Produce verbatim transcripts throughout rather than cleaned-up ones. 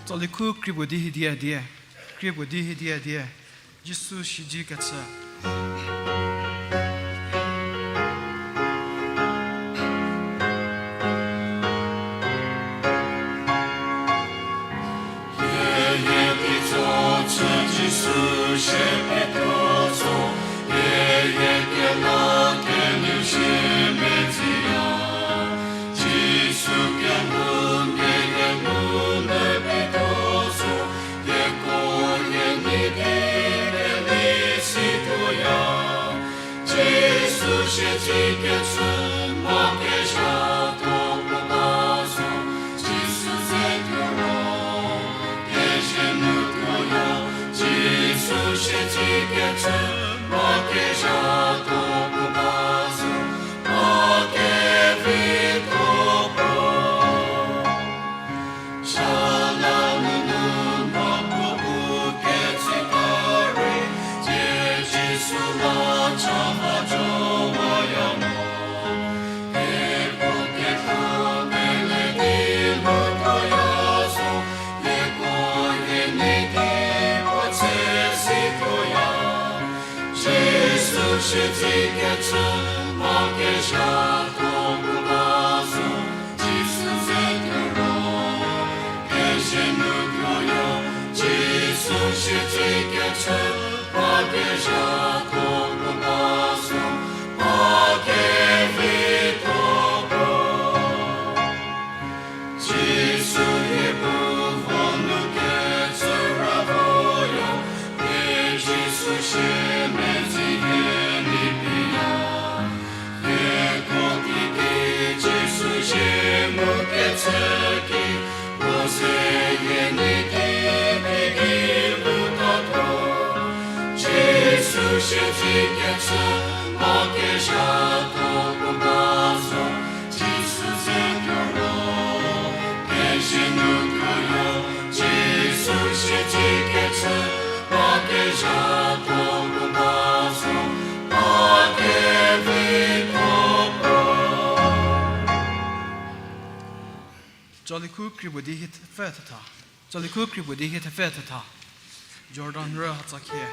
Tsali khu krie puo di hie dia die, krie puo di hie dia die, Jisu shidi kecü. Jisu shie tsikecü mha kezhatho puo ba zo, Jisu ze tuo ro, kezhie nu tuoyo, Jisu shie tsikecü mha kezhatho puo ba zo, mha kevitho puo. Shala nunu mha puo bu ketsü kari, tie Jisu la cha va jo waya mo. Hieko ketho pele di nu tuoya zo, hieko hie nei di puo tse si tuoya. Jisu shie tsikecü mha kezhatho puo ba zo, Jisu ze tuo ro, kezhie nu tuoyo, Jisu shie tsikecü mha kezhatho puo ba zo, mha kevitho puo. Jisu hie bu vo nu ketsü ra voyo, hie Jisu shie medzi hie nei piya. Hieko teiki Jisu shie mu ketsü ki, puo ze hie nei di teiki putatuo. Jisu shie tsikecü mha kezhatho puo ba zo, Jisu ze tuo ro, kezhie nu tuoyo, Jisu shie tsikecü mha kezhatho puo ba zo, mha kevitho puo. Tsali khu krie puo di hie thepfü thetha. Tsali khu krie puo di hie thepfü thetha. Jordan rü hatsa khie.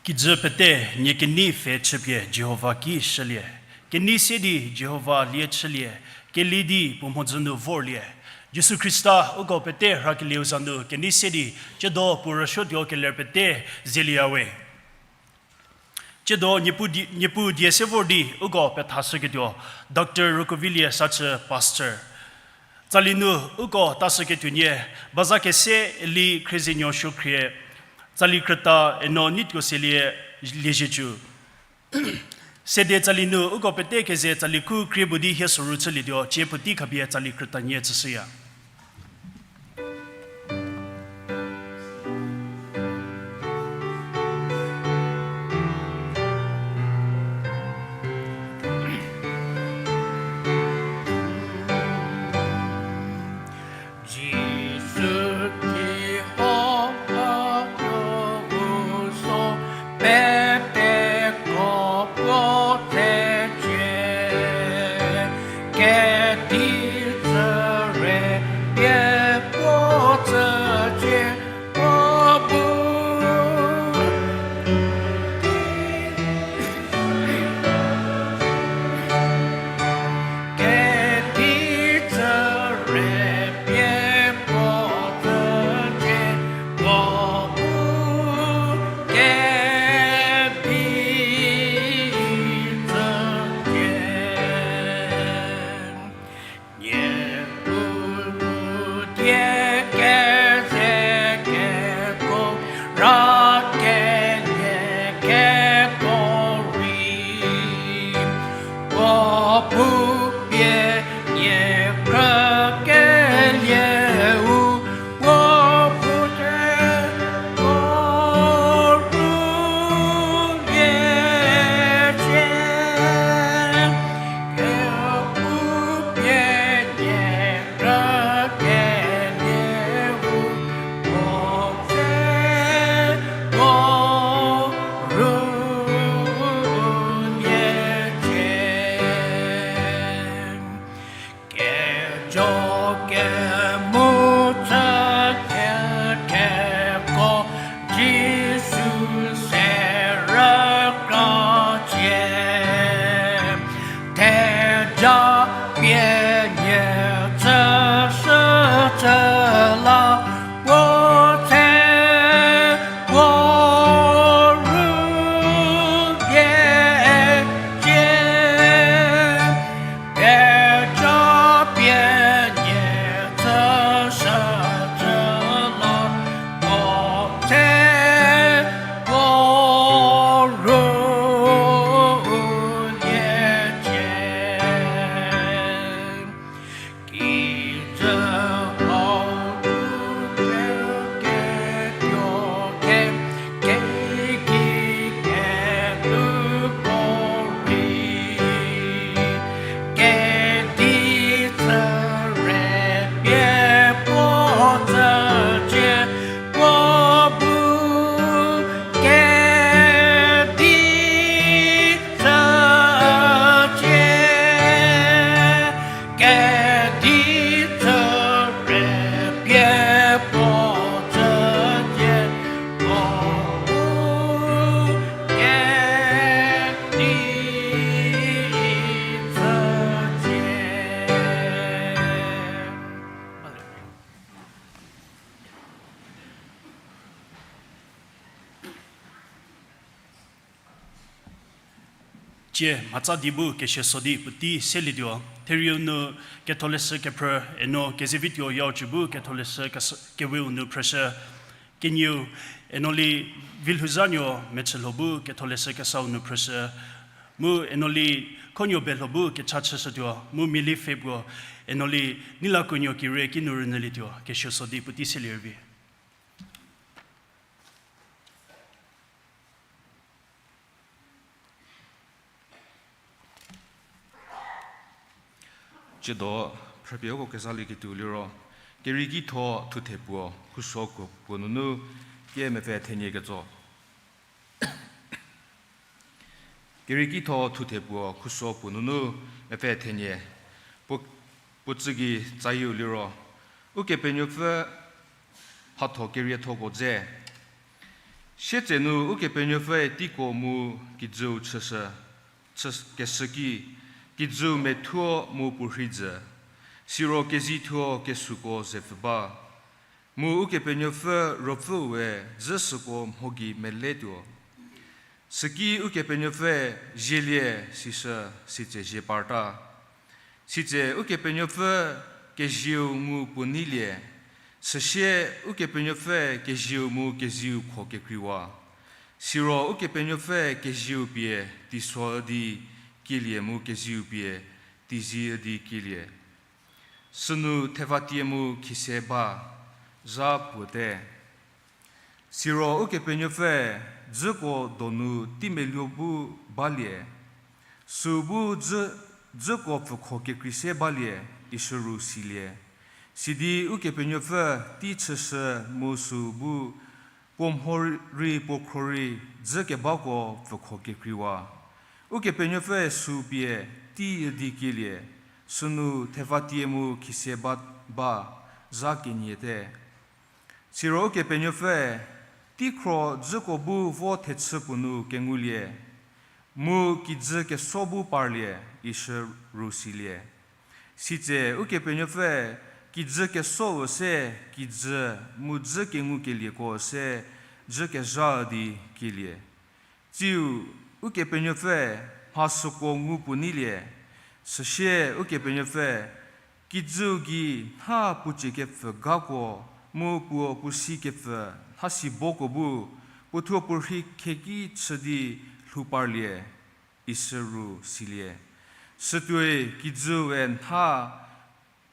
Kijü pete nie kenei pfhe chüpie Jihova ki shülie. Kenei se di Jihova lie chülie, keli di puo mhodzü nu vorlie. Jisu Khrista uko pete rhakelieu za nu kenei se di, tsiedo puo rüsuotuo keler pete zelieyawe. Tsiedo Niepuu die, Niepuu die se vor di uko pethashüketuo, Doctor Rokovilie Sachü Pastor. Tsali nu uko tashüketuo nie, baza kese eli Khriezenuo Suokhrie, tsali krüta eno nituo selie liezhiecu. Sede tsali nu uko pete keze tsali khu krie bu di hie soru chülietuo, tsie puotei khapie tsali krüta nie tsüshüya. Jisu ki hau hau yo so pete ko puo tecie, kedi tsüre pie puo tsücie, puo bu Kejo kemu chü kekeko Jisu se rükra cie. Theja pie nie chüshü chüla puo tse puo rülie cie. Theja pie nie chüshü chüla puo tse puo rülie cie. Kijü hau nu ketuo ke, keki ketuoko rei, kedi tsüre pie puo tsücie, puo bu kedi tsücie, kedi tsüre pie puo tsücie, puo bu kedi tsücie. Tsie mhatsa di bu kesia so di puotei selietuo, therieu nu ketholeshü kephrü eno kezevituo yau cü bu ketholeshü kes-, keweu nu phrüshü, kenieu eno li Vilhouzanuo Mechülho bu ketholeshü kesau nu phrüshü, mu eno li Khonuo Belho bu kecha chüshütuo, mu mia li pfhe puo eno li Neilakuonuo Kire kinu rünyülietuo, kesia so di puotei selie rüvi. Tsiedo phrüpie uko kezalieketuo liro, Kerieki tho thuthe puo khuso puo nunu kie mepfü thenie ketso. Kerieki tho thuthe puo khuso puo nunu mepfü thenie, puo, puo tsü gei tsayieu liro, Ukepenuopfü mhatho keriethoko dze, Sietsenu Ukepenuopfüe teiko mu kijüu chüshü, chü-, keshü ki, kijüu methuo mu puo rhei jü, siro kezithuo kesuko zepfü ba. Mu Ukepenuopfü Ruopfüue dzü süko mho gei meletuo. Süki Ukepenuopfü zielie sishü, sitse zie parta. Sitse Ukepenuopfü kezieu ngu puo neilie, süsie Ukepenuopfü kezieu mu keziu kho kekreiwa. Siro Ukepenuopfü kezieu pie teiso üdi kielie mu keziu pie teizie üdi kielie. Sünu thevatie mu khise ba, zha puote. Siro Ukepenuopfü dzüko donu teimeluo bu balie, süu bu dzü, dzüko pfükho kekrei se balie, ishü ru silie. Sidi Ukepenuopfü tei chüshü mu süu bu puo mho rei puo khro rei dzü kebako pfükho kekreiwa. Ukepenuopfü süu pie tei üdi kielie, sünu thevatie mu khise ba, ba, zha keniete. Siro Ukepenuopfü teikhro dzüko bu vo thechü puo nu kengulie, mu kijü keso bu parlie, ishü ru silie. Sitse Ukepenuopfü kijü kesou se kijü mu dzü kengukelieko se dzü kezha üdi kielie. Tsiu Ukepenuopfü mha süko ngu puo neilie, süsie Ukepenuopfü kijüu gei nha puo cie kepfü gako mu puo puo si kepfü nha siboko bu puo thuo puo rhei khieki chü di lhou parlie, ishü ru silie. Sütuoi kijüue nha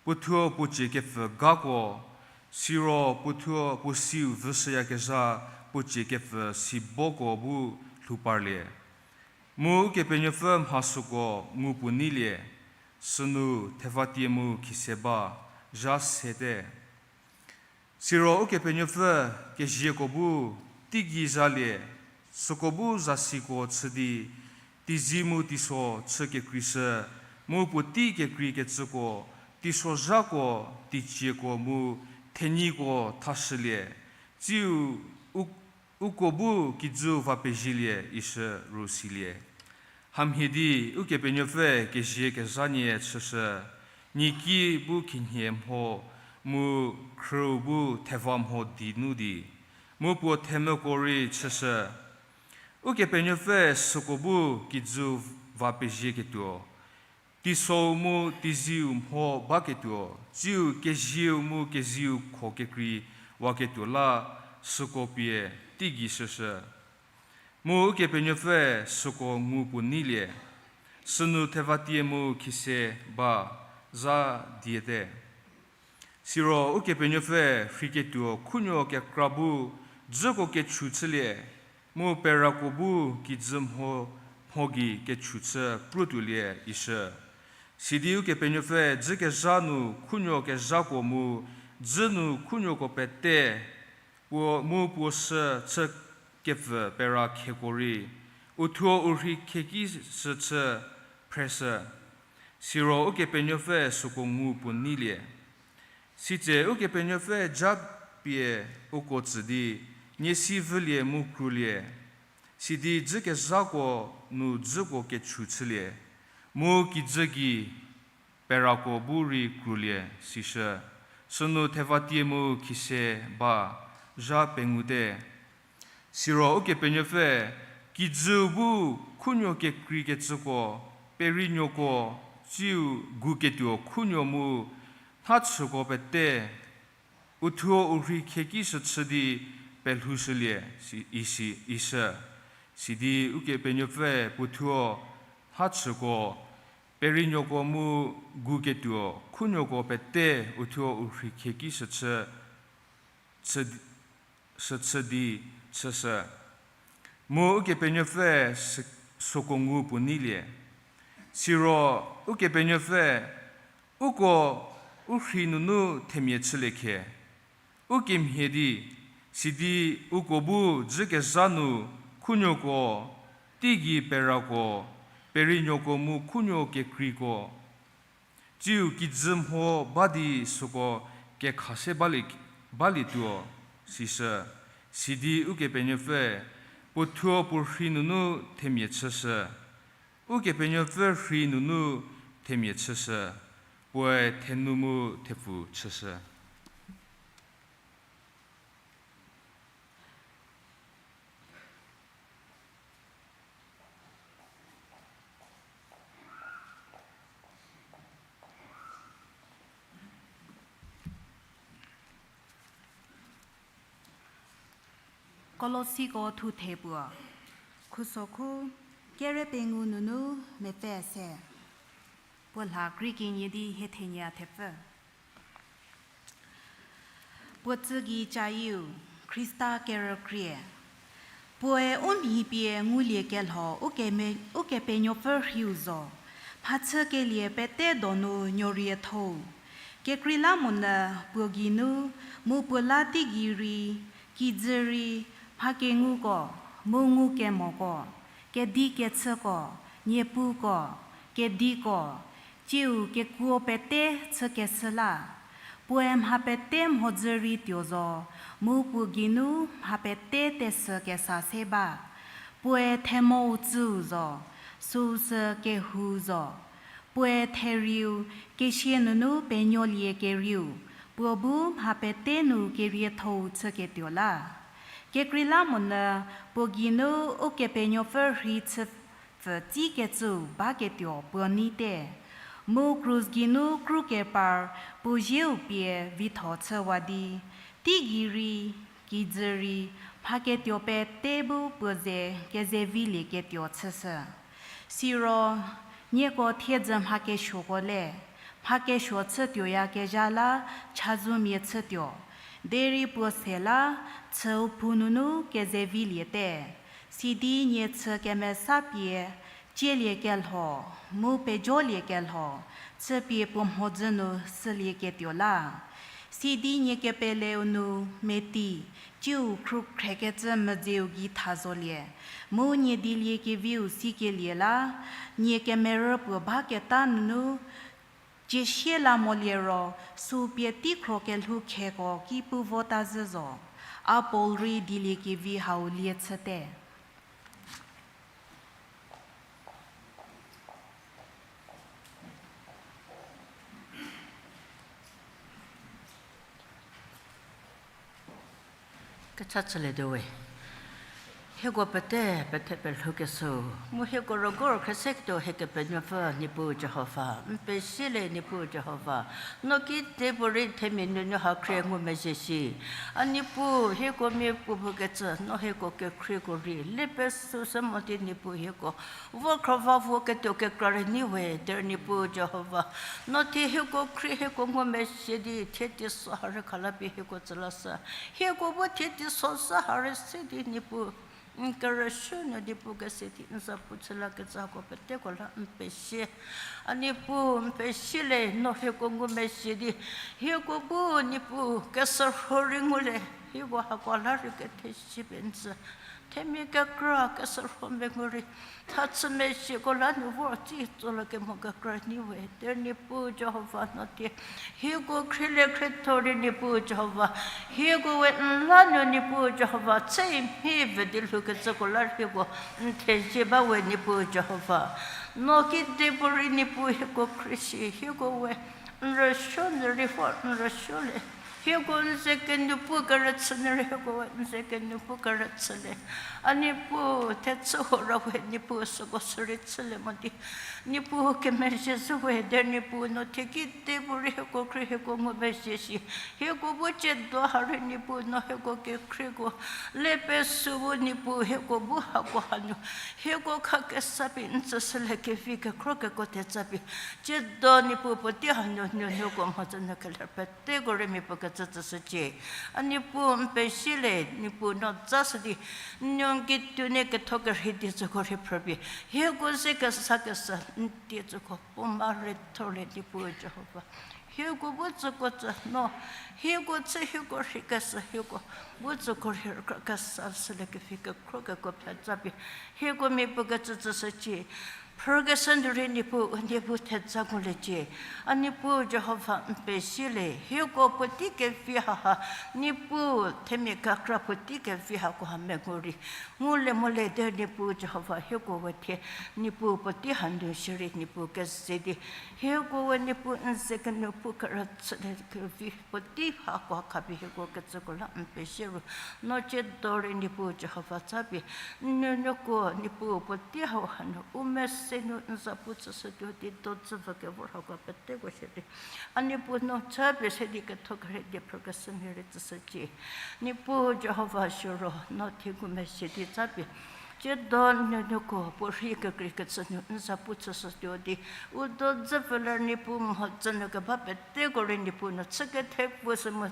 puo thuo puo cie kepfü gako, siro puo thuo puo siu vüshüyakezha puo cie kepfü siboko bu lhou parlie. Mu Ukepenuopfü mha süko ngu puo neilie, sünu thevatie mu khise ba, zha sete. Siro Ukepenuopfü kezieko bu teigei zalie, süko bu zasiko chü di, teizie mu teiso chü kekreishü, mu puotei kekreikecüko, teisozhako, teicieko mu thenyiko thashülie, tsiu u-, uko bu kijüu va pezielie, ishü ru silie. Hamhie di Ukepenuopfü kezie kezhanie chüshü, nieki bu khinhie mho mu khrüu bu theva mho di nu di, mu puo themvüko rei chüshü. Ukepenuopfü süko bu kijüu va pezieketuo, teisou mu teizieu mho baketuo, tsiu kezieu mu keziu kho kekrei waketuo la süko pie teigei shüshü. Mu Ukepenuopfü süko ngu puo neilie, sünu thevatie mu khise ba, zha diete. Siro Ukepenuopfü rheiketuo khunuo kekra bu dzüko kechu chülie, mu perako bu kijü mho, mho gei kechu chü pruotuolie, ishü. Sidi Ukepenuopfü dzü kezha nu khunuo kezhako mu dzü nu khunuoko pete, puo mu puo sü chü kepfü pera kheko rei, u thuo u rhei khieki shü chü phreshü. Siro Ukepenuopfü süko ngu puo neilie. Sitse Ukepenuopfü japie uko tsü di, nie si vülie mu krulie, sidi dzü kezhako nu dzüko kechu chülie, mu kijü gei perako bu rei krulie, sishü. Sünu thevatie mu khise ba, zha pengou te. Siro Ukepenuopfü kijüu bu khunuo kekreikecüko, perinuoko, tsiu guketuo khunuo mu nhachüko pete, u thuo u rhei khieki shü chü di pelhoushülie, si, isi, ishü. Sidi Ukepenuopfü puo thuo nhachüko, perinuoko mu guketuo khunuoko pete u thuo u rhei khieki shü chü, chü, shü chü di chüshü. Mu Ukepenuopfü sü-, süko ngu puo neilie. Siro Ukepenuopfü, uko u rhei nunu themia chülie khe, u kemhie di, sidi uko bu dzü kezha nu khunuoko, teigei perako, perinuoko mu khunuo kekreiko, tsiu kijü mho ba di süko kekha se balie, balietuo, sishü. Sidi Ukepenuopfüe puo thuo puo rhei nunu themia chüshü, Ukepenuopfü rhei nunu themia chüshü, puoe thenu mu thepfu chüshü. Kolosiko thuthe puo, khusokhu, kere pengou nunu mepfü se, puo lha Greek kenie di hie thenie thepfü. Puo tsü gei cayiu, Khrista kerükrie. Puoe u mhi pie nguliekelho ukeme-, Ukepenuopfü rhiu zo, mhachükelie pete donu nuoriethou. Kekreilamonyü puo geinu, mu puo la teigei rei, kijü rei, mha kenguko, mu ngukemoko, kedi kechüko, niepuko, kediko, tsiu kekuo pete chükeshü la. Puoe mha pete mhodzü rei tuo zo, mu puo geinu mha pete tesü kesa se ba. Puoe themou tsüu zo, süu sü kehou zo. Puoe therieu, kesia nunu penuolie kerieu, puo bu mha pete nu keriethou chüketuo la. Kekreilamonyü puo geinu Ukepenuopfü rhei chüpfü tsikecüu baketuo puo neite. Mu krus geinu krukepar puo zieu pie vitho chüwa di, teigei rei, kijü rei, mhaketuo pete bu puo ze kezevilieketuo chüshü. Siro, nieko thiedzü mhakesuoko le, mhakesuo chütuoyakezha la chazumia chütuo, derei puo se la chüu phou nunu kezeviliete, sidi nie chü kemesa pie, cieliekelho, mu pejoliekelho, chüpie puo mhodzü nu sülieketuo la. Sidi nie kepeleu nu meti, tsiu khrukhrekecü medzeu gei tha zolie, mu nie dieliekeviu sikelie la, nie kemerü puo baketa nunu, ciesie la molie ro, süu pie teikhro kelhou kheko ki pu vota zhü zo. A Paul rei dieliekevi hau lie chüte. Kecha chülietuo we. Hieko pete, pete pelhoukeshüu, mu hieko rügor khriesiketuo hie Kepenuopfü Niepuu Jihova, n pezie le Niepuu Jihova, no kedipuorei themia nuonuo ha khrie ngumezhie shi. A Niepuu, hieko mia puopuo kecü, no hieko kekhrieko rei le pesüsü mo di Niepuu hieko vo khrova vo ketuo kekra rei nyi we, derei Niepuu Jihova, no thie hieko khrie hieko ngumezhie di thie teiso ha rei khalapie hieko tsü lashü. Hieko bu thie teiso sü ha rei se di Niepuu, n kerüsuo nu Niepuu kese di n za pu chülakecüko peteko la n pezie. A Niepuu, n pezie le no hieko ngumezhie di, hieko bu Niepuu kesürho rei ngulie, hieko hako la rei kethezie pie n tsü. Themia kekra kesürho mengu rei, thachü mezhieko la nu vor tsi tsola kemo kekra nyi we, derei Niepuu Jihova no thie hieko khrie le khrietho rei Niepuu Jihova, hieko we n la nu Niepuu Jihova, tse mhi vü di lhoukecüko la hieko n thezie ba we Niepuu Jihova. No kedipuorei Niepuu hieko khrie shi, hieko we n rüsuo nu rei vor n rüsuo le. Hieko n ze kenuopu kerüchü nu rei hieko we n ze kenuopu kerüchülie. A Niepuu, thechü ho ra we Niepuu süko sü rei chülie mo di, Niepuu kemezhie zhü we, derei Niepuu no thie kedipuorei hieko khrie hieko ngumezhie shi. Hieko bu tsiedo ha rei Niepuu no hieko kekhrieko le pesü bu Niepuu hieko bu hako hanu hieko khakesa pie n tsüshülie, kevi kekhro kekuo thetsapie. Tsiedo Niepuu puotei hanu nuonuoko mhodzü nu keler peteko rei mia puo kecü tsüshücie. A Niepuu n pezie le, Niepuu no za shü di, n nuo n kituo nie ketho kerhei die tsüko rei phrüpie, hieko ze kesa kesa n die tsüko puo ma rei tholie Niepuu Jihova. Hieko bu tsüko tsü no, hieko chü hieko rhei kesa hieko bu tsüko rhei rükra kesa shülie, kevi kekhro kekuo pfhe tsapie hieko mia puo kecü tsüshücie. Phrükeshü nu rei Niepuu, Niepuu theja nguliecie. A Niepuu Jihova n pezie le, hieko puotei kevi haha, Niepuu themia kekra puotei kevi hako ha mengu rei ngulie molie derei Niepuu Jihova hieko we thie, Niepuu puotei hanu shierei Niepuu keze di, hieko we Niepuu n ze kenu pu kerüchülie kevi puotei hako khapie hieko kecüko la n pezie ru. No tsiedo rei Niepuu Jihova tsapie, n nuonuoko Niepuu puotei hau hanu u mese nu n za pu chüshütuo di dodzü vü kevor hako peteko shierei, a Niepuu no tsapie se di ketho kerhei di phrükeshü mhie rei tsüshücie. Niepuu Jihova siro no thie ngumezhie di tsapie, tsiedo n nuonuoko puo rhei kekreikecü nu n za pu chüshütuo di, u dodzü pfü ler Niepuu mhodzü nu keba peteko rei Niepuu no chü kethe puo sü mu,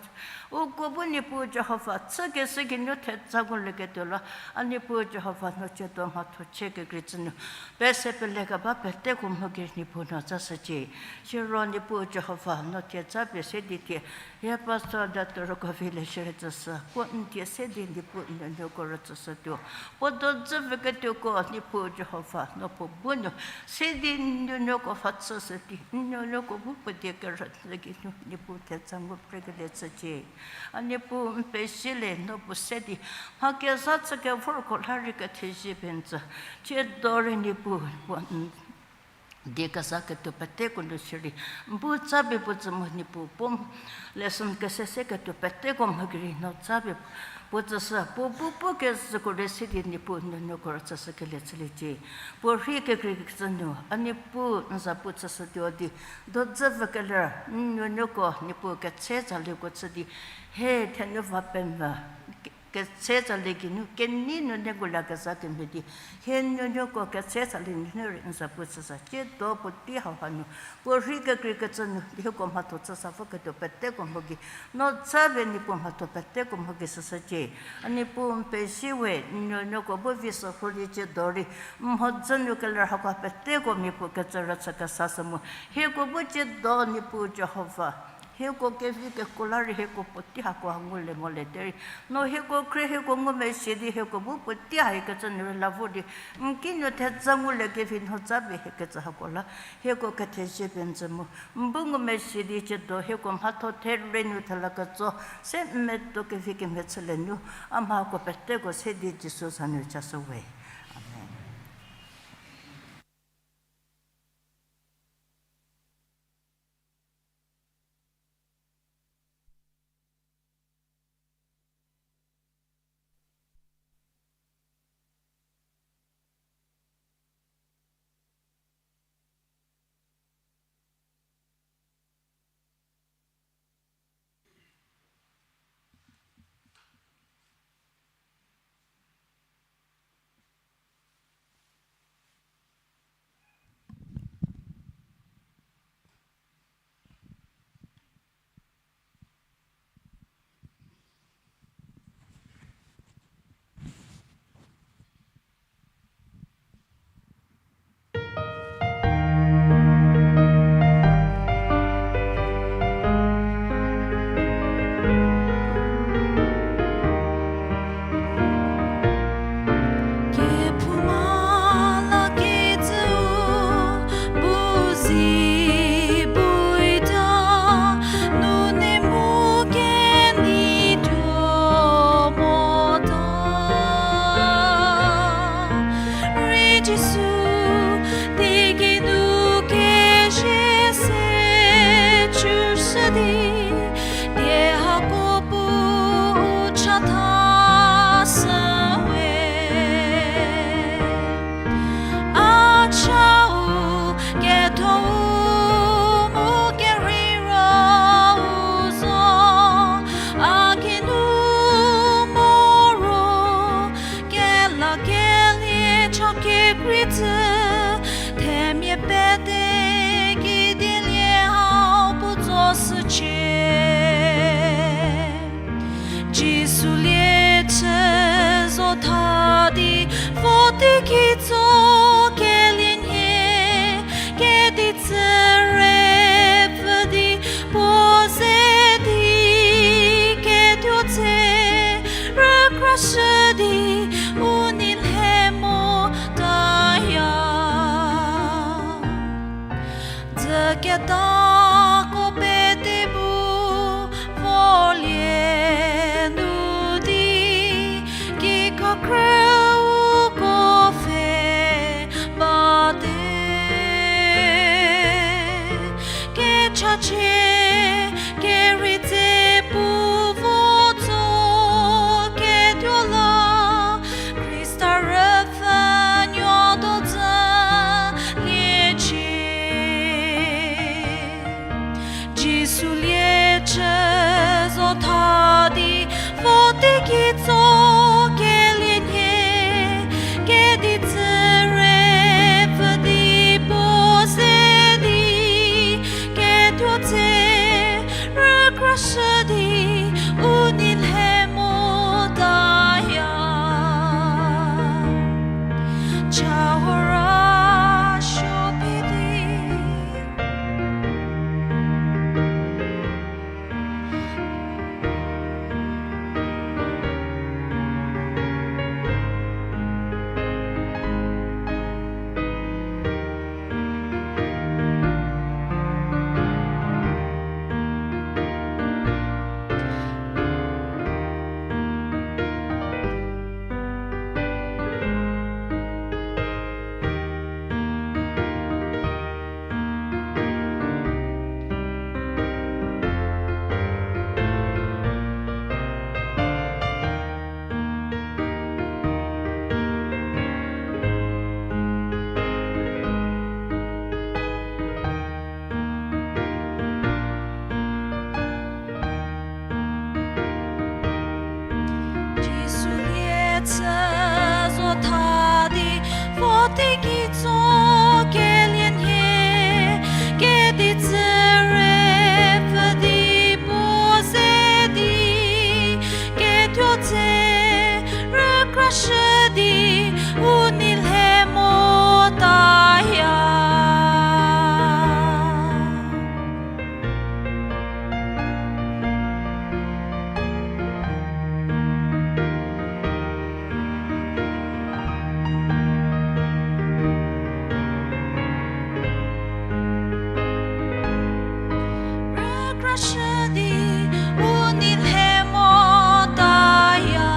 uko bu Niepuu Jihova chükeshü geinu theja ngulieketuo la, a Niepuu Jihova no tsiedo mhatho chie kekreicü nu pese pele keba peteko mho gei Niepuu no tsashücie. Siro Niepuu Jihova no thie tsapie se di thie, hie pastor Doctor Kovi le shierei tsüshü, puo n die se di Niepuu n nuonuoko rütsüshütuo. Puo dodzü vüketuoko Niepuu Jihova no puo bu nu se di n nuonuoko pfhachüshü di n nuonuoko bu puo die kerünyü geinu Niepuu theja ngu prekelie chücie. A Niepuu n pezie le, no puo se di mha kezha chü kevorko la rei kethezie pie n tsü, tsiedo rei Niepuu puo n die kezha ketuo peteko nu shierei n bu tsapie puo tsü mu Niepuu puo lesson kese se ketuo peteko mho gei rei no tsapie puo tsüshü, puo bu puo kezhüko rei se di Niepuu n nuonuoko rütsüshükelie chüliecie. Puo rhei kekreikecü nu a Niepuu n za pu chüshütuo di, dodzü vü keler n nuonuoko Niepuu ketse tsalieko chü di, hie thenu va pemvü ke-, ketse tsalie geinu kenei nu ne nguliekezha kemhie di, hie nuonuoko ketse tsalie nunu rei n za pu chüshü. Tsiedo puotei hau hanu puo rhei kekreikecü nu hieko mhatho chü sa voketuo peteko mho gei, no tsapie Niepuu mhatho peteko mho gei shüshücie. A Niepuu n pezie we, n nuonuoko bu vi sü rhu di tsiedo rei mhodzü nu keler hako peteko mia puo kecü rüchü kesashü mu, hieko bu tsiedo Niepuu Jihova, hieko kevi kekuo la rei hieko puotei hako ha ngulie molie derei, no hieko khrie hieko ngumezhie di hieko bu puotei ha ikecü nu rei la vo di, n kinu theja ngulie kevi no tsapie hiekecü hako la hieko kethezie pie n tsü mu, n bu ngumezhie di tsiedo hieko mhatho there nu thela ketso se n medo kevi kemhie chülie nu, a mhako peteko se di Jisu za nu chashü we. Amen. Kephouma la kecüu bu zi buta, nune mu kenei tuo mota. Rei Jisu teigei nu kezhie se chüshü di, die hako bu u chatha shü we. A chau ketho-u mu kerheiro-u zo, a geinu moro kelakelie cha kekreicü, themia pete kedilie hau puo tsoshücie. Jisu lie chü zo tha di, vo teiki tso kelie nhie, kedi tsüre pfü di, puo ze di ketuo tse, rükrashü di, u nei lhe motaya. Khrüuko pfhe bate, kechachie kerei tse pu vo tso ketuo la, Khrista rüpfhünuo do tsü liecie. Jisu liechü zo tha di, vo teigei tso kelie nhie, kedi tsü rüpfhü di puo se di, ketuo tse rükrashü di, u nei lhe motaya. Chahora suo phi di. Jisu liechü zo tha di, vo teigei tso kelie nhie, kedi tsü rüpfhü di puo se di, ketuo tse rükrashü di, u nei lhe motaya. Rükrashü di u nei lhe motaya.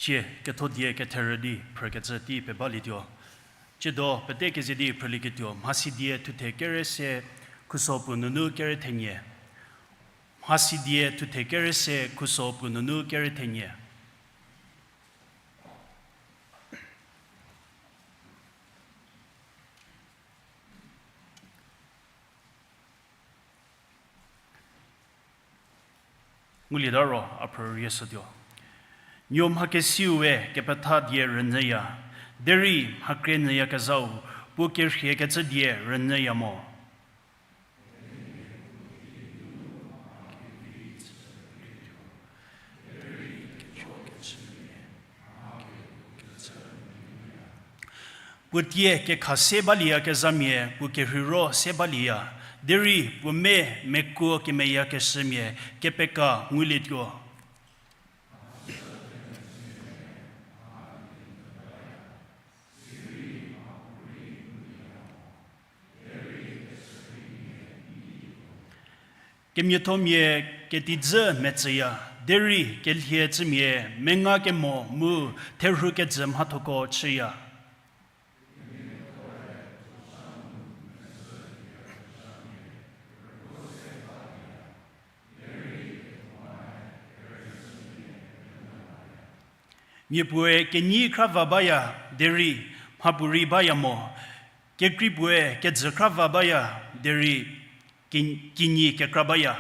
Cie ketho die ketherü di phrükecü tei pebalietuo. Tsiedo pete keze di phrülieketuo, Mhasidie thuthe kere se khuso puo nunu kere thenie. Mhasidie thuthe kere se khuso puo nunu kere thenie. Ngulieta ro a phrü rie shütuo. Nuo mhakesiu we kepetha die rünyüya, derei mhakrie nyüyakezhau puo kerhiekecü die rünyüya mo. Puo tie kekha se balieyakezhamia puo kerheiro se balieya, derei puo me mekuo kemeyakeshümia kepeka ngulietuo. Kemiathomia ketidzü metsüya, derei kelhie cümia menga kemo mu therhu kejü mhathoko chüya. Mia puoe kenyi kra va baya, derei mhapuorei baya mo. Kekrei puoe kejü kra va baya, derei ki-, kinyi kekra baya.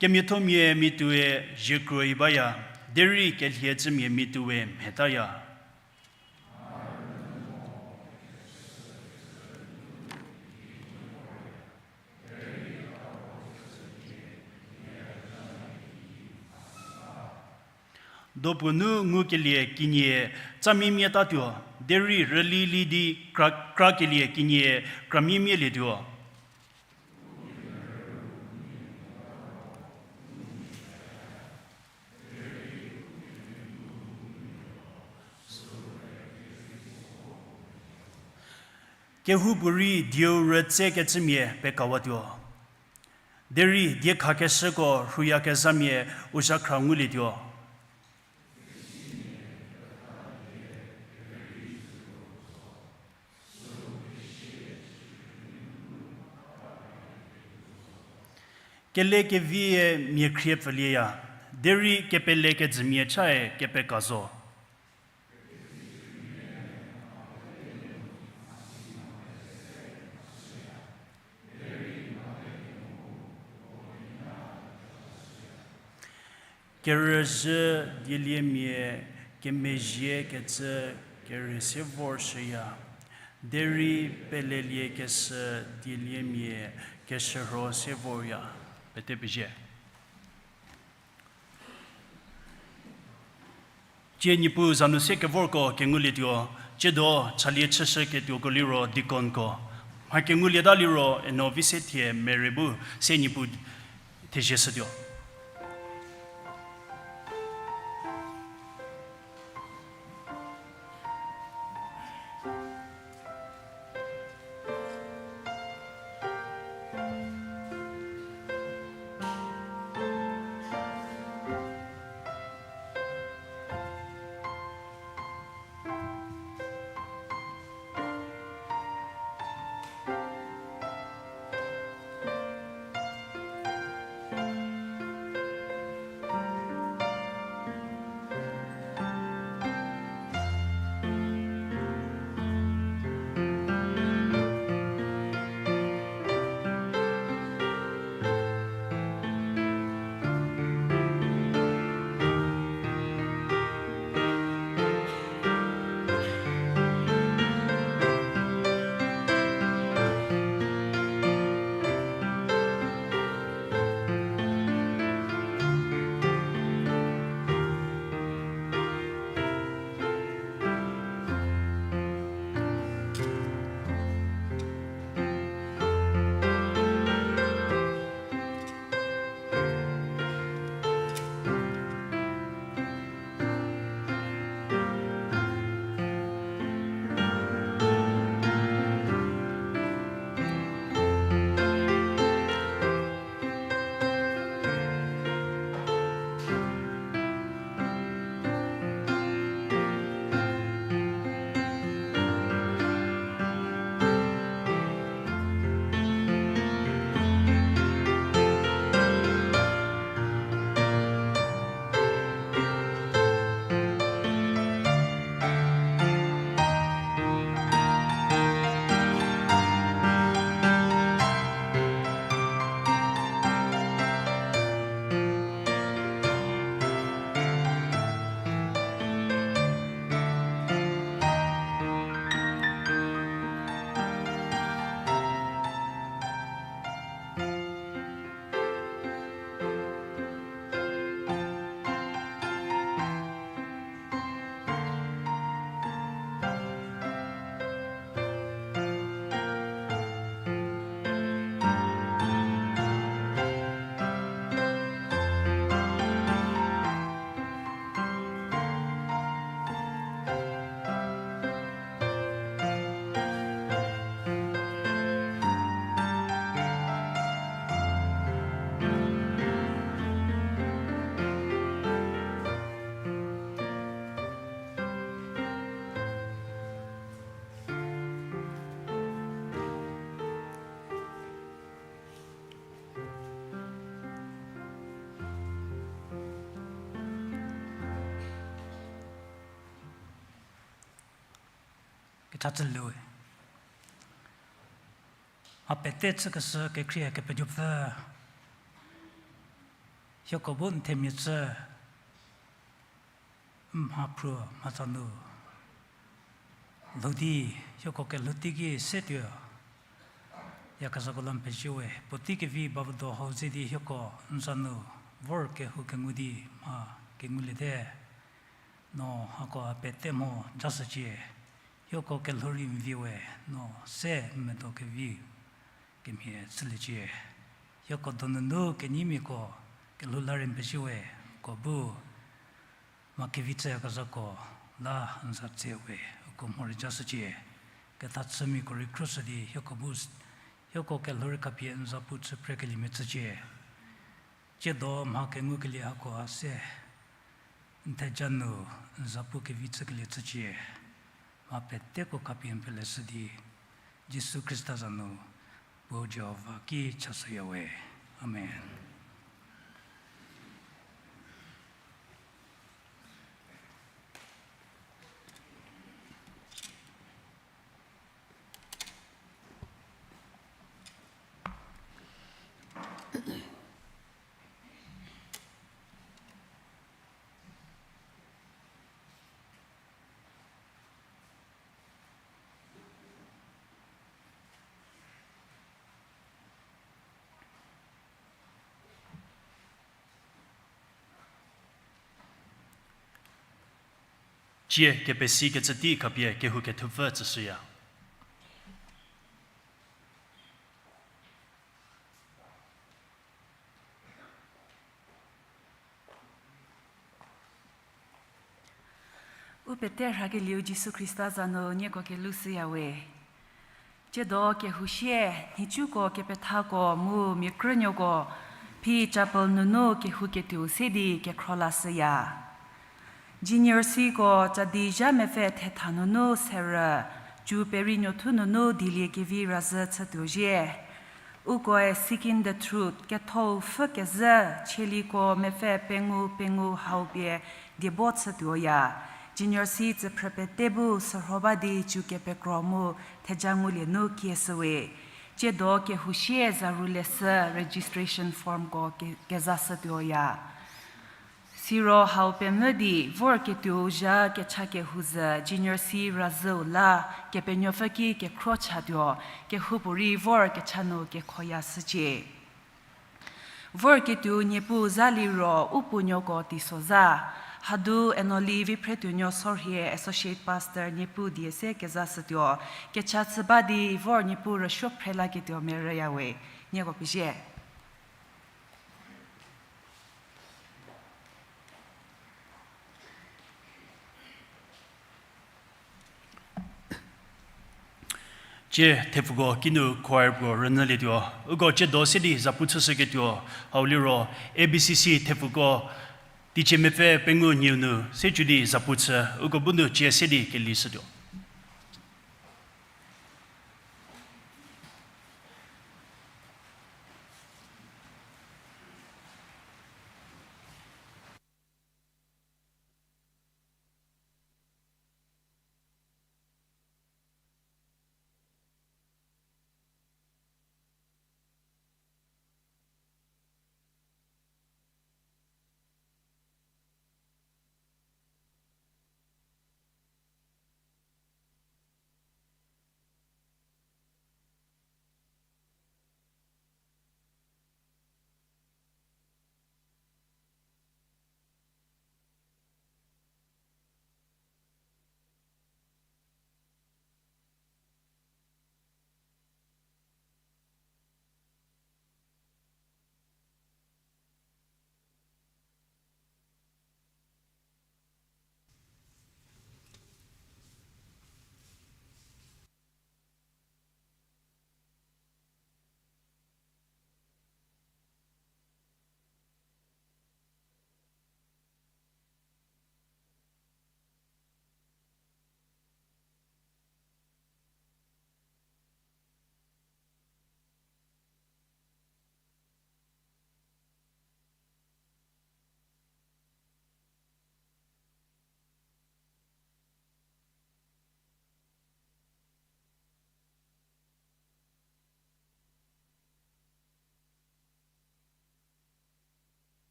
Kemiathomia mituoe ziekruoi baya, derei kelhie cümia mituoe mhetaya. Dopuo nu ngukelie kinyi tsamimia tatuo, derei rüli li di kra, krakelie kinyi kramiemialietuo. Kehoupuorei dieu rütsekecümia pekawatuo. Derei diekhakeshüko rhuyakezhamia u zhakhra ngulietuo. Kele kevie mia khrie pfülieya, derei kepele kejümia chae kepeka zo. Kerüzhü dieliemia kemezhiekecü kerhei se vorshüya, derei peleliekeshü dieliemia keshürho se vorya. Pete pezie. Tsie Niepuu za nu se kevorko kengulietuo, tsiedo chalie chüshüketuoko liro deaconko. Mha kengulieta liro eno vi se thie merei bu se Niepuu thezie shütuo. Kechachüliewe. A pete chükeshü kekhrie Kepenuopfü, hieko bu n themia chü, n mhaphruo mhatsa nu lhou di, hieko kelhou teiki se tuo yakezhako la n pezie we. Puotei kevi bavüdo hau ze di hieko n za nu vor kehou kengu di mha kenguliete. No hako a pete mho jashücie, hieko kelhou rei n vi we, no se n medo kevi kemhie chüliecie. Hieko donunu kenyimiako kelhou la rei n pezie we, ko bu mha kevi chüyakezhako la n za tse we, uko mho rei jashücie. Kethachümiako rei khruoshü di hieko bu, hieko kelhou rei khapie n za pu chü phrekeliemia chücie. Tsiedo mha kengukelie hako a se n theja nu n za pu kevi chükelie chücie. Mha peteko khapie n peleshü di Jisu Khrista za nu puo Jihova ki chashüya we. Amen. Tsie kepesikecü tei khapie kehou kethupfü tsüshüya. U pete rhakelieu Jisu Khrista za nu nieko kelou shüya we. Tsiedo kehou sie, nhicuko kepethako mu mia krünuoko, phi chapel nunu kehouketuou se di kekhro lashüya. Junior Cko Chadi zha mepfü thetha nunu serü, cu peri nuothu nunu dieliekevi razhü chütuo zhie. Ukoe Seeking the Truth, Kethou Pfhü Kezhü, Chieliko mepfü pengou pengou hau pie diebo chütuoya. Junior C tsüphrü pete bu sürho ba di cu kepekro mu theja ngulie nu kieshüwe. Tsiedo kehou sie zaru leshü registration formko ke-, kezashütuoya. Siro hau pemvü di vorketuou zha kecha kehou zhü Junior C razhüu la Kepenuopfü ki kekhro chatuo, kehoupuorei vor kecha nu kekhoya shücie. Vorketuou Niepuu zha liro u puonuoko teisozha, hadu Enoli Viphretuonuo Sorhie Associate Pastor Niepuu die se kezashütuo, kecha chü ba di vor Niepuu rüsuo phrelaketuo merüyawe, nieko pezie. Tsie thepfuko kinu choir puo rünyülietuo, uko tsiedo se di zapu chüshüketuo, hau liro A B C C thepfuko teicie mepfü pengou nyieu nu se cü di zapu chü, uko bu nu tsie se di kelishütuo.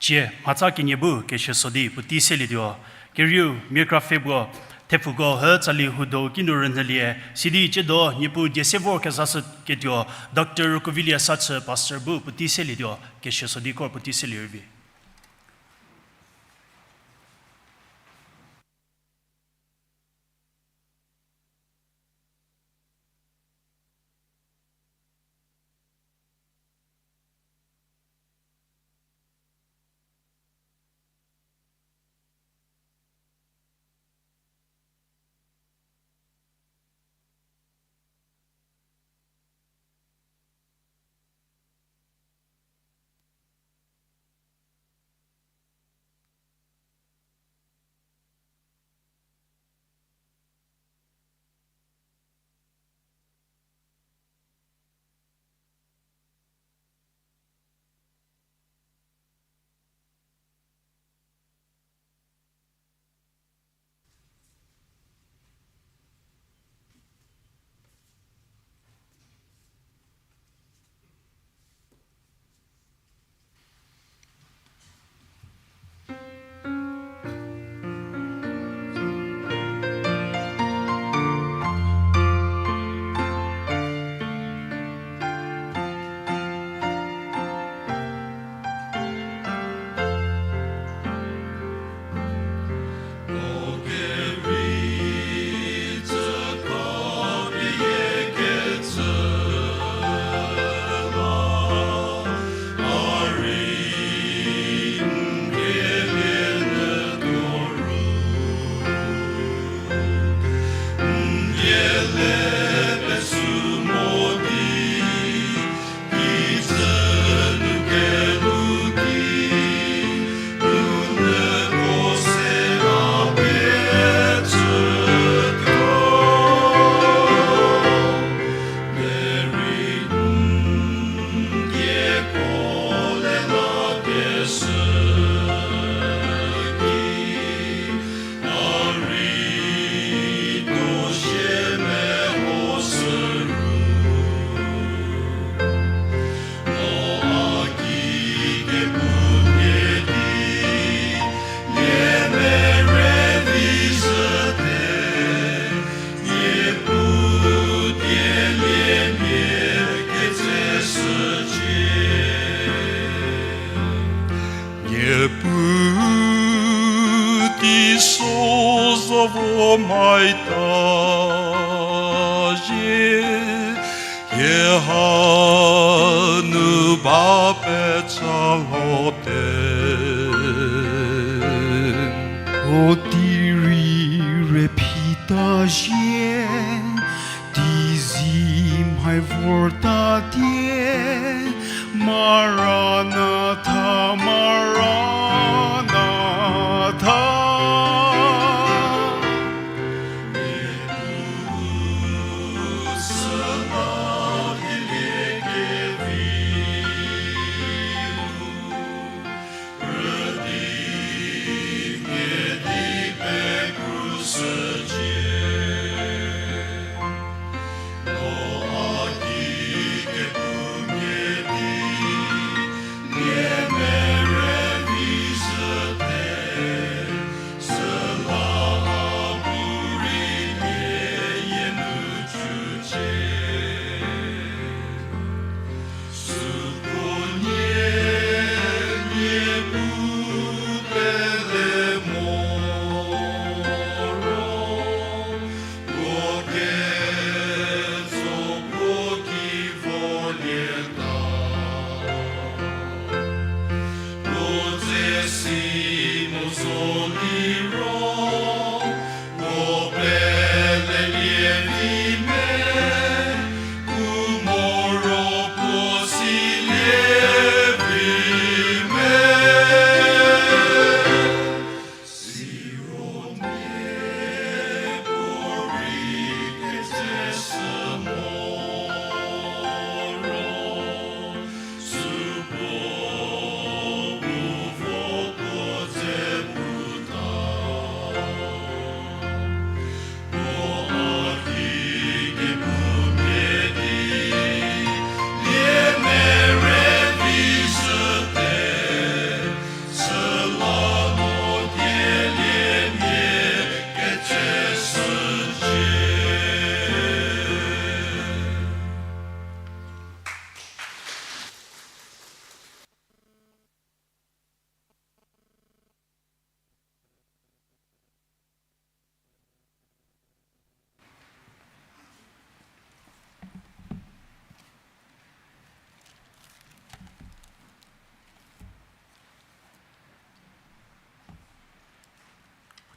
Cie, mhatsa kenie bu kesuo so di puotei selietuo. Kerieu, miakra pfhe puo, thepfuko hü tsali hudo kinu rünyülie, sidi ciedo Niepuu die se vor kezashüketuo, Doctor Rukuvilie Sachü Pastor bu puotei selietuo, kesuo so di kor puotei selie rüvi. Niepuu teisozha vo maita zie, hie hanu ba pecha lote. O tei rei re phita zie, teizie mhai vortatie, Maranatha, Maranatha.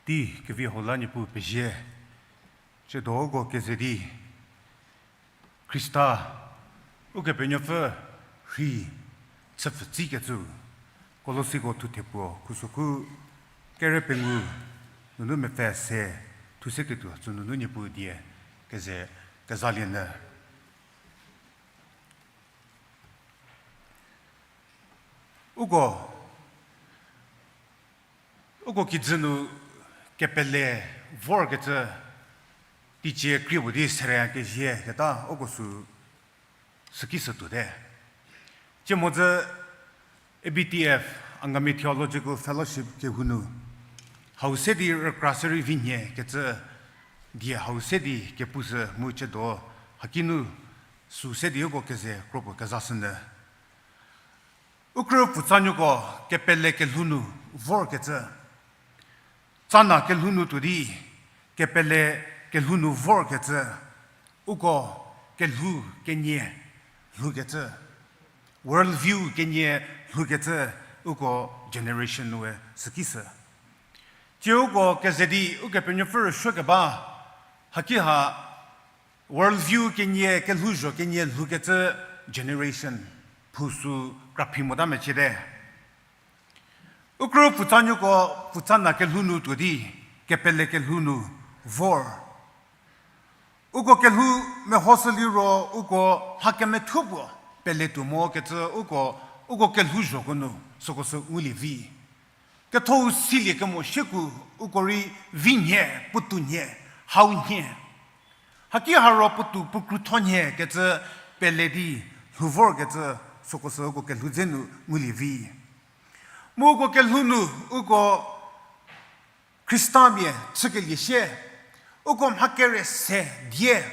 Tei kevi hau la Niepuu pezie, tsiedo uko keze di Khrista, Ukepenuopfü rhei chüpfü tsükecü, Kolosiko thuthe puo khusokhu kere pengou nunu mepfü se thu seketuo tsü nunu Niepuu die keze kezalie nyü. Uko, uko kijü nu kepele vorkecü teicie krie puo di sereya kezie keta uko sü, süki sü tuote. Tsie mhodzü A B T F, Angami Theological Fellowship kehou nu, hau se di rükra se rei vi nhie kecü die hau se di kepushü mu tsiedo, haki nu sü se di uko keze kro puo kezashünyü. U krü pfutsanuoko kepele kelhou nu vorkecü, tsana kelhou nu tuo di kepele kelhou nu vorkecü, uko kelhou kenie lhoukecü, world view kenie lhoukecü, uko generation nue süki sü. Tsie uko keze di Ukepenuopfü rüsuokeba, haki ha world view kenie kelhouzho kenie lhoukecü generation phou sü kraphi mota meciete. U krü pfutsanuoko pfutsana kelhou nu tuo di kepele kelhou nu vor. Uko kelhou mehoshü liro uko mha kemethuo puo pele tuo mokecü uko, uko kelhouzhoko nu süko sü ngulie vi. Ketho-u silie kemo shieku uko rei vi nhie, puotou nhie, hau nhie. Haki ha ro puotou puo krutho nhie kecü pele di lhou vorkecü süko sü uko kelhou dze nu ngulie vi. Mu uko kelhou nu uko Khristamia chükelie sie, uko mha kere se die.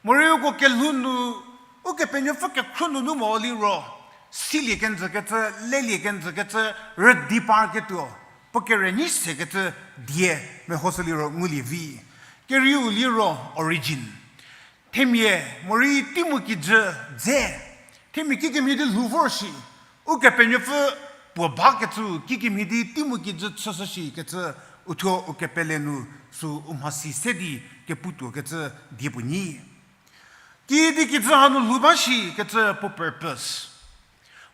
Morei uko kelhou nu, Ukepenuopfü kekhruohi nunu mo liro, silie kenjü kecü, lelie kenjü kecü, rüdi parketuo, puo kere nyi se kecü die mehoshü liro ngulie vi. Kerieu liro origin. Themia morei teimu kijü dze, themia kikemhie di lhou vor shi, Ukepenuopfü puo bakecü kikemhie di teimu kijü chüshü shi kecü, uthuo u kepele nu sü u mhasi se di keputuo kecü die puo nyi. Kiüdi kijü hanu lhou ba shi kecü puo purpose.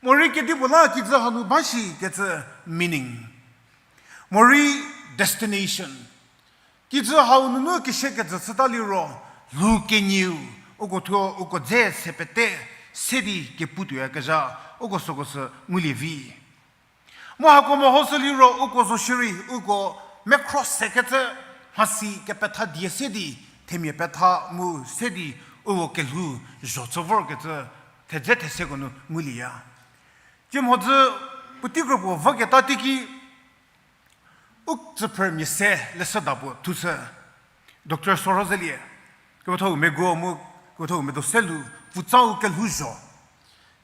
Morei kedipuo la kijü hanu ba shi kecü meaning. Morei destination. Kijü hau nunu kese kejü chüta liro, lhou kenieu, uko thuo uko dze se pete, se di keputuoyakezha, uko süko sü ngulie vi. Mu hako mehoshü liro uko zo shierei, uko mekhro sekecü, mhasi kepetha die se di, themia petha mu se di, uko kelhou zho chü vorkecü, thedze theseko nu ngulieya. Tsie mhodzü puotei kro puo voketa teiki, u tsüphrümia se leshüda puo thushü, Doctor Sorozelie, kepethau mego mu kepethau medo se lu, pfutsau kelhouzho.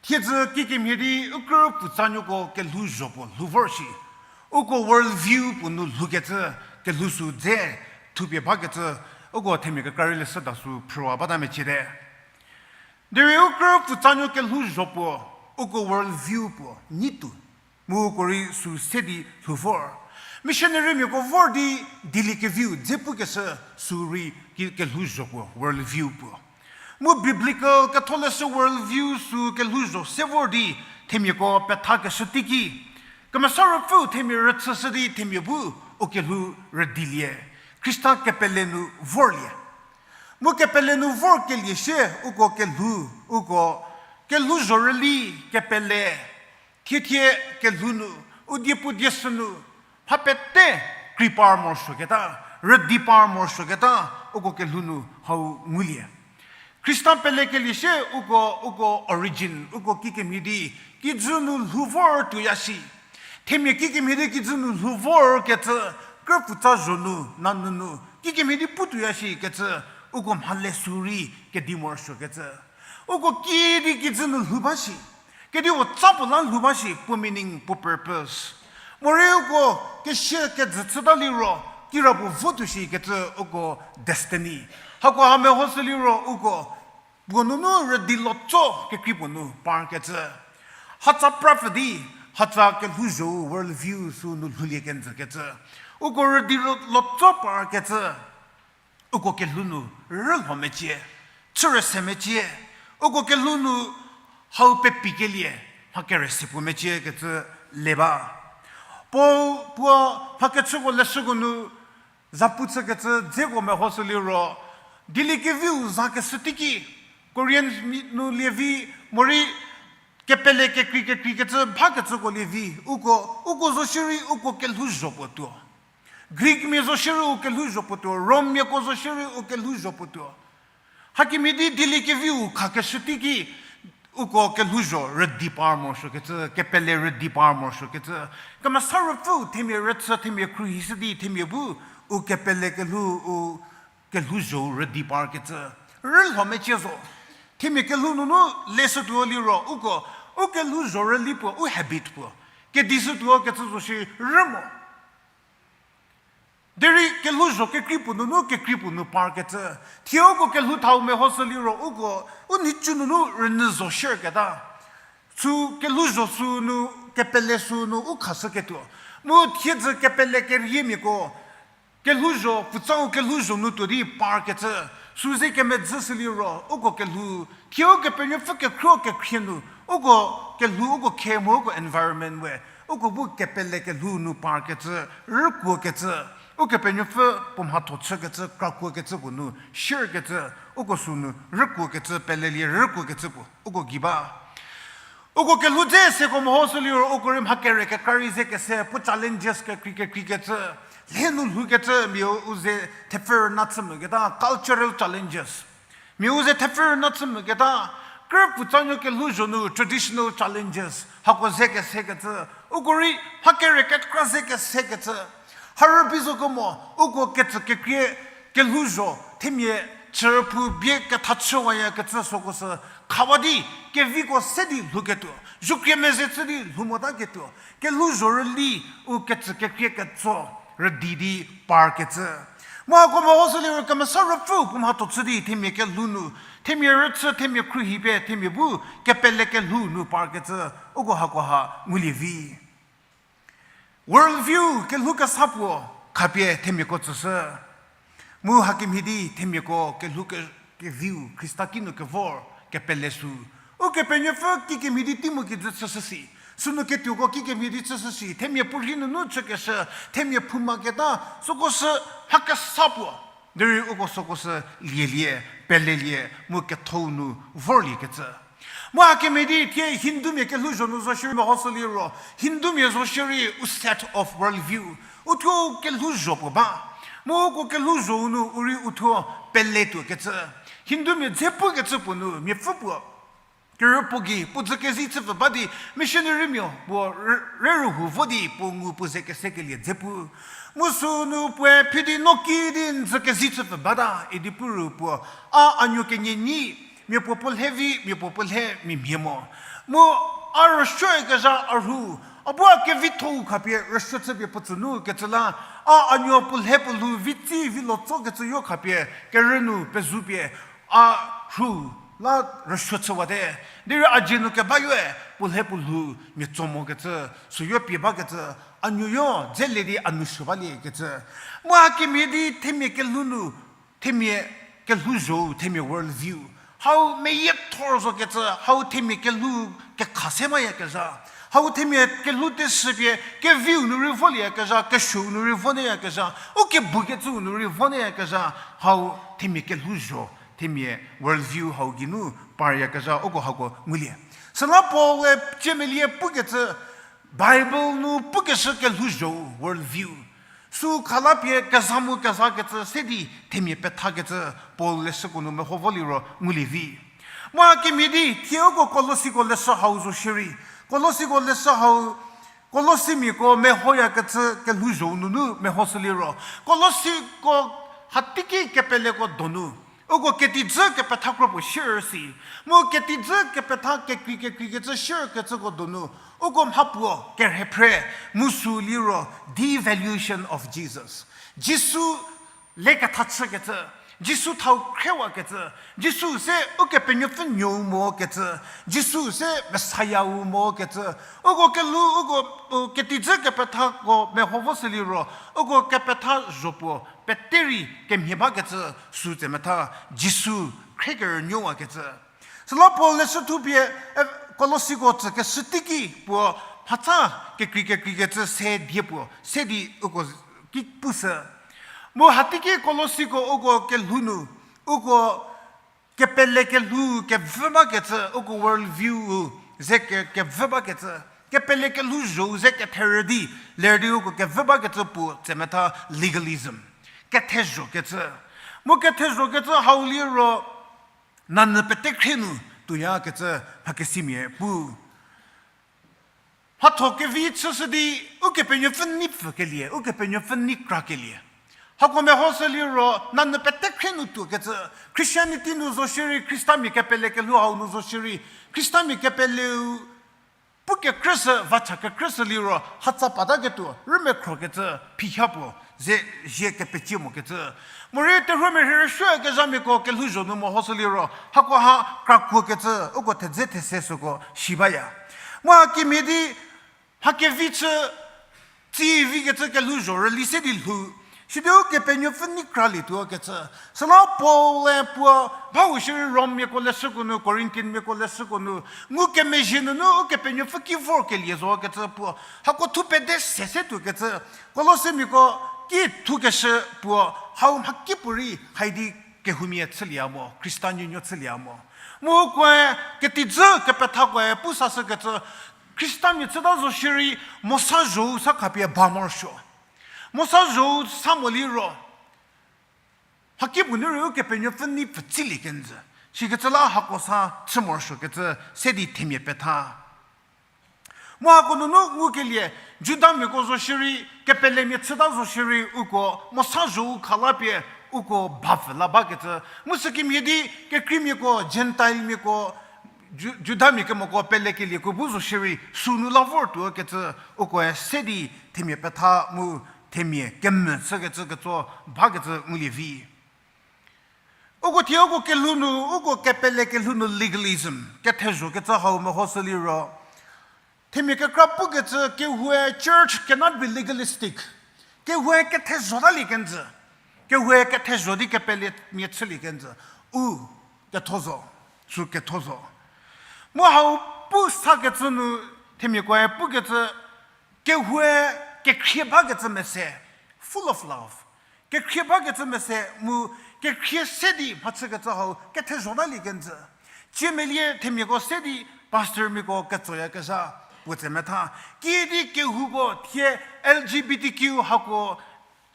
Thiedzü kikemhie di u krü pfutsanuoko kelhouzho puo lhou vor shi, uko world view puo nu lhoukecü kelhou sü dze thupie bakecü, uko themia kekra rei leshüda sü phrüwa bata meciete. Derei u krü pfutsanuo kelhouzho puo, uko world view puo nyi tuo. Mu uko rei sü se di lhou vor. Missionarymiako vor di dieliekeviu dze pukeshü sü rei ki-, kelhouzho puo, world view puo. Mu biblical ketholeshü world view sü kelhouzho se vor di themiako pethakeshü teiki, Kemesa Ruopfüu themia rüchüshü di themia bu u kelhou rüdilie, Khrista kepele nu vorlie. Mu kepele nu vorkelie sie uko kelhou, uko kelhouzho rüli kepele, thiethie kelhou nu, u diepu die sü nu, mha pete krei par morosuoketa, rüdi par morosuoketa, uko kelhou nu hau ngulie. Khrista pelekelie sie uko, uko origin, uko kikemhie di kijü nu lhou vor tuoya shi. Themia kikemhie di kijü nu lhou vorkecü, krü pfutsa zho nu, nanyü nu, kikemhie di pu tuoya shikecü, uko mhale sü rei kedi morosuokecü. Uko kiüdi kijü nu lhou ba shi, kedipuo tsa puo la lhou ba shi, puo meaning, puo purpose. Morei uko kesie kejü chüta liro, kirapuo vo tuo shikecü uko destiny. Hakoha mehoshü liro uko puo nunu rüdilotso kekrei puo nu parkecü. Hatsa prapfü di, hatsa kelhouzho world view sü nu lhoulie kenjükecü. Uko rüdi lo-, lotso parkecü, uko kelhou nu rülho mecie, chüre se mecie, uko kelhou nu hau pepikelie, mha kere se puo mecie kecü le ba. Paul puo mhakechüko leshüko nu zapu chükecü dzeko mehoshü liro, Dieli keviu zakeshü teiki, Korinth mi-, nu lievi, morei kepele kekrei kekreikecü bakecüko lievi, uko, uko zo shierei uko kelhouzho puo tuo. Greekmia zo shierei u kelhouzho puo tuo, Rommiako zo shierei u kelhouzho puo tuo. Hakemhie di Dieli keviu khakeshü teiki, uko kelhouzho rüdi par morosuokecü, kepele rüdi par morosuokecü. Kemesa Ruopfüu themia rüchü, themia khruohishü di themia bu u kepele kelhou, u kelhouzho rüdi parkecü. Rülho mecie zo. Themia kelhou nunu leshütuo liro uko, u kelhouzho rüli puo, u habit puo, kedishütuo kecü zo shi rü mo. Derei kelhouzho kekrei puo nunu kekrei puo nu parkecü. Thie uko kelhou thau mehoshü liro uko, u nhicu nunu rünyü zo shierketa. Sü kelhouzho sünu, kepele sünu u khashüketuo. Mu thiedzü kepele keriemiako, kelhouzho, pfutsau kelhouzho nu tuo di parkecü. Sü ze kemedzü shü liro, uko kelhou, thie Ukepenuopfü kekhruo kekhrie nu, uko kelhou, uko khe mu uko environment we, uko bu kepele kelhou nu parkecü, rükuokecü, Ukepenuopfü puo mhatho chükecü, krakuokecü puo nu, shierkecü, uko sünu, rükuokecü, pelelie rükuokecü puo, uko gei ba. Uko kelhou dze seko mehoshü liro uko rei mha kere kekra rei ze kese, puo challenges kekrei kekreikecü, lhe nu lhoukecü, mia u ze thepfü rüna chü moketa, cultural challenges. Mia u ze thepfü rüna chü moketa, krü pfutsanuo kelhouzho nu traditional challenges, hako ze kesekecü, uko rei mha kere kekra ze kesekecü. Harü bi zo kemo, uko ketsü kekrie kelhouzho, themia chürüphou bie kethachüwayakecü süko sü khawa di, keviko se di lhouketuo, zukrie meze chü di lhou motaketuo, kelhouzho rüli u ketsü kekrie ketso rüdi di parkecü. Mu hako mehoshü liro Kemesa Ruopfüu puo mhatho chü di themia kelhou nu, themia rüchü, themia khruohi pie, themia bu kepele kelhou nu parkecü, uko hakoha ngulie vi. World view kelhou kesa puo khapie themiako tsüshü. Mu hakemhie di themiako kelhou ke, keviu Khrista kinu kevor kepele sü. Ukepenuopfü kikemhie di tei mo kijü chüshü si. Sünu ketuoko kikemhie di chüshü si. Themia puorhi nunu chükeshü, themia phouma keta, süko sü mha kesa puo. Derei uko süko sü lielie, pelelie, mu kethou nu vorliekecü. Mu hakemhie di thie Hindumia kelhouzho nu zo shierei mehoshü liro, Hindumia zo shierei u set of world view, uthuo kelhouzho puo ba. Mu uko kelhouzho-u nu u rei uthuo pele tuokecü. Hindumia dze pukecü puo nu miapfü puo kerü puo gei puo dzü kezi chüpfü ba di missionarymia puo re, rerühu vo di puo ngu puo ze kesekelie dze pu. Mu sünu puoe phi di no ki di n dzü kezi chüpfü bata idi pu ru puo, a anuo kenie nyi, mia puo puo lhe vi, mia puo puo lhe mia mhie mo. Mu a rüsuokezha a rhu, a bu a kevitho-u khapie rüsuo chüpie puo tsü nu kecü la, a anuo puo lhe puo lhou vi tsi vi lo tsokecü yo khapie kerü nu pezupie a rhu la rüsuo chüwate. Derei a dzie nu kebayoe puo lhe puo lhou mia tso mokecü, süyo pie bakecü, a nuoyo dze le di a nou shü baliekecü. Mu hakemhie di themia kelhou nu, themia kelhouzho, themia world view, hau meyiethor zokecü, hau themia kelhou kekha se mayakezha, hau themia kelhou teshüpie keviu nu rei volieyakezha, kesuou nu rei voneyakezha, u kebukecüu nu rei voneyakezha, hau themia kelhouzho, themia world view hau geinu paryakezha uko hako ngulie. Süla Paul-e ciemelie pukecü, Bible nu pukeshü kelhouzho world view, sü khalapie keza mu kezakecü se di themia pethakecü Paul leshüko nu meho vo liro ngulie vi. Mu hakemhie di thie uko Kolosiko leshü hau zo shierei, Kolosiko leshü hau, Kolosimiako mehoyakecü kelhouzho nunu mehoshü liro, Kolosiko hateiki kepeleko donu uko ketijü kepetha kro puo shier si, mu ketijü kepetha kekrei kekreikecü shierkecüko donu, uko mhapuo kerhephre, mu sü liro devaluation of Jesus. Jisu leketha chükecü, Jisu thau khriewakecü, Jisu se Ukepenuopfü nuou mokecü, Jisu se Messiah-u mokecü, uko kelhou, uko, u, ketijü kepethako meho vo süliro, uko kepetha zho puo pete rei kemhie bakecü sü tse metha, Jisu khriekerünuowakecü. Süla Paul leshü thupie, e, Kolosiko tsükeshü teiki puo mhatsa kekrei kekreikecü se die puo, se di uko ki pushü. Mu hateiki Kolosiko uko kelhou nu, uko kepele kelhou kevü bakecü, uko world view-u ze ke-, kevü bakecü, kepele kelhou zho-u ze ketherü di, ler di uko kevü bakecü puo tse metha legalism. Kethezhokecü. Mu kethezhokecü hau liro, nanyü pete khrie nu tuoyakecü mhakesimia pu. Mhatho kevi chüshü di, Ukepenuopfü nei pfükelie, Ukepenuopfü nei krakelie. Hako mehoshü liro, nanyü pete khrie nu tuokecü, Christianity nu zo shierei, Khristamia kepele kelhou hau nu zo shierei, Khristamia kepeleu pu kekrüshü, vacha kekrüshü liro, hatsa pataketuo, rümekhrokecü, phiha puo, ze, zie kepecie mokecü. Morei terhuomia rhie rüsuokezhamiako kelhouzho nu mehoshü liro, hako ha krakuokecü, uko thedze these süko shi baya. Mu hakemhie di, mha kevi chü, tsi vikecü kelhouzho rüli se di lhou. Sidi Ukepenuopfü nei kralietuokecü. Süla Paul-e puo, bau shierei Rommiako leshüko nu, Corinthianmiako leshüko nu, ngukemezhie nunu Ukepenuopfü ki vorkelie zokecü puo. Hako thu pede se se tuokecü. Kolosemiako ki thukeshü puo, hau mhakipuorei haidi kehoumia chülie mo, Khrista nuonuo chülie mo. Mu ukoe ketijü kepethakoe pu sashükecü, Khristamia chüta zo shierei, Mosa zho-u sa khapie ba morosuo. Mosa zho-u sa mo liro, mhakipuo nu rei Ukepenuopfü nei pfütsilie kenjü. Sikecü la hako sa chü morosuokecü se di themia petha. Mu hako nunu ngukelie, Judamiako zo shierei, kepelemia chüta zo shierei uko, Mosa zho-u khalapie uko bapfü la bakecü. Mu sükemhie di kekreimiako, Gentilemiako, Ju-, Judamia kemoko pelekelieko bu zo shierei, sünu la vortuokecü, ukoe se di themia petha mu themia kemvü chükecü ketso bakecü ngulie vi. Uko thie uko kelhou nu, uko kepele kelhou nu legalism, kethezhokecü hau mehoshü liro. Themia kekra pukecü kehou-e church cannot be legalistic. Kehou-e kethezhotalie kenjü. Kehou-e kethezho di kepelemia chülie kenjü. U, ketho zo. Sü ketho zo. Mu hau pu sakecü nu, themiakoe pukecü, kehou-e kekhrie bakecü mese, full of love. Kekhrie bakecü mese mu kekhrie se di mhachükecü hau kethezhotalie kenjü. Ciemelie themiako se di pastormiako ketsoyakezha puo tse metha. Kiüdi kehouko thie L G B T Q hako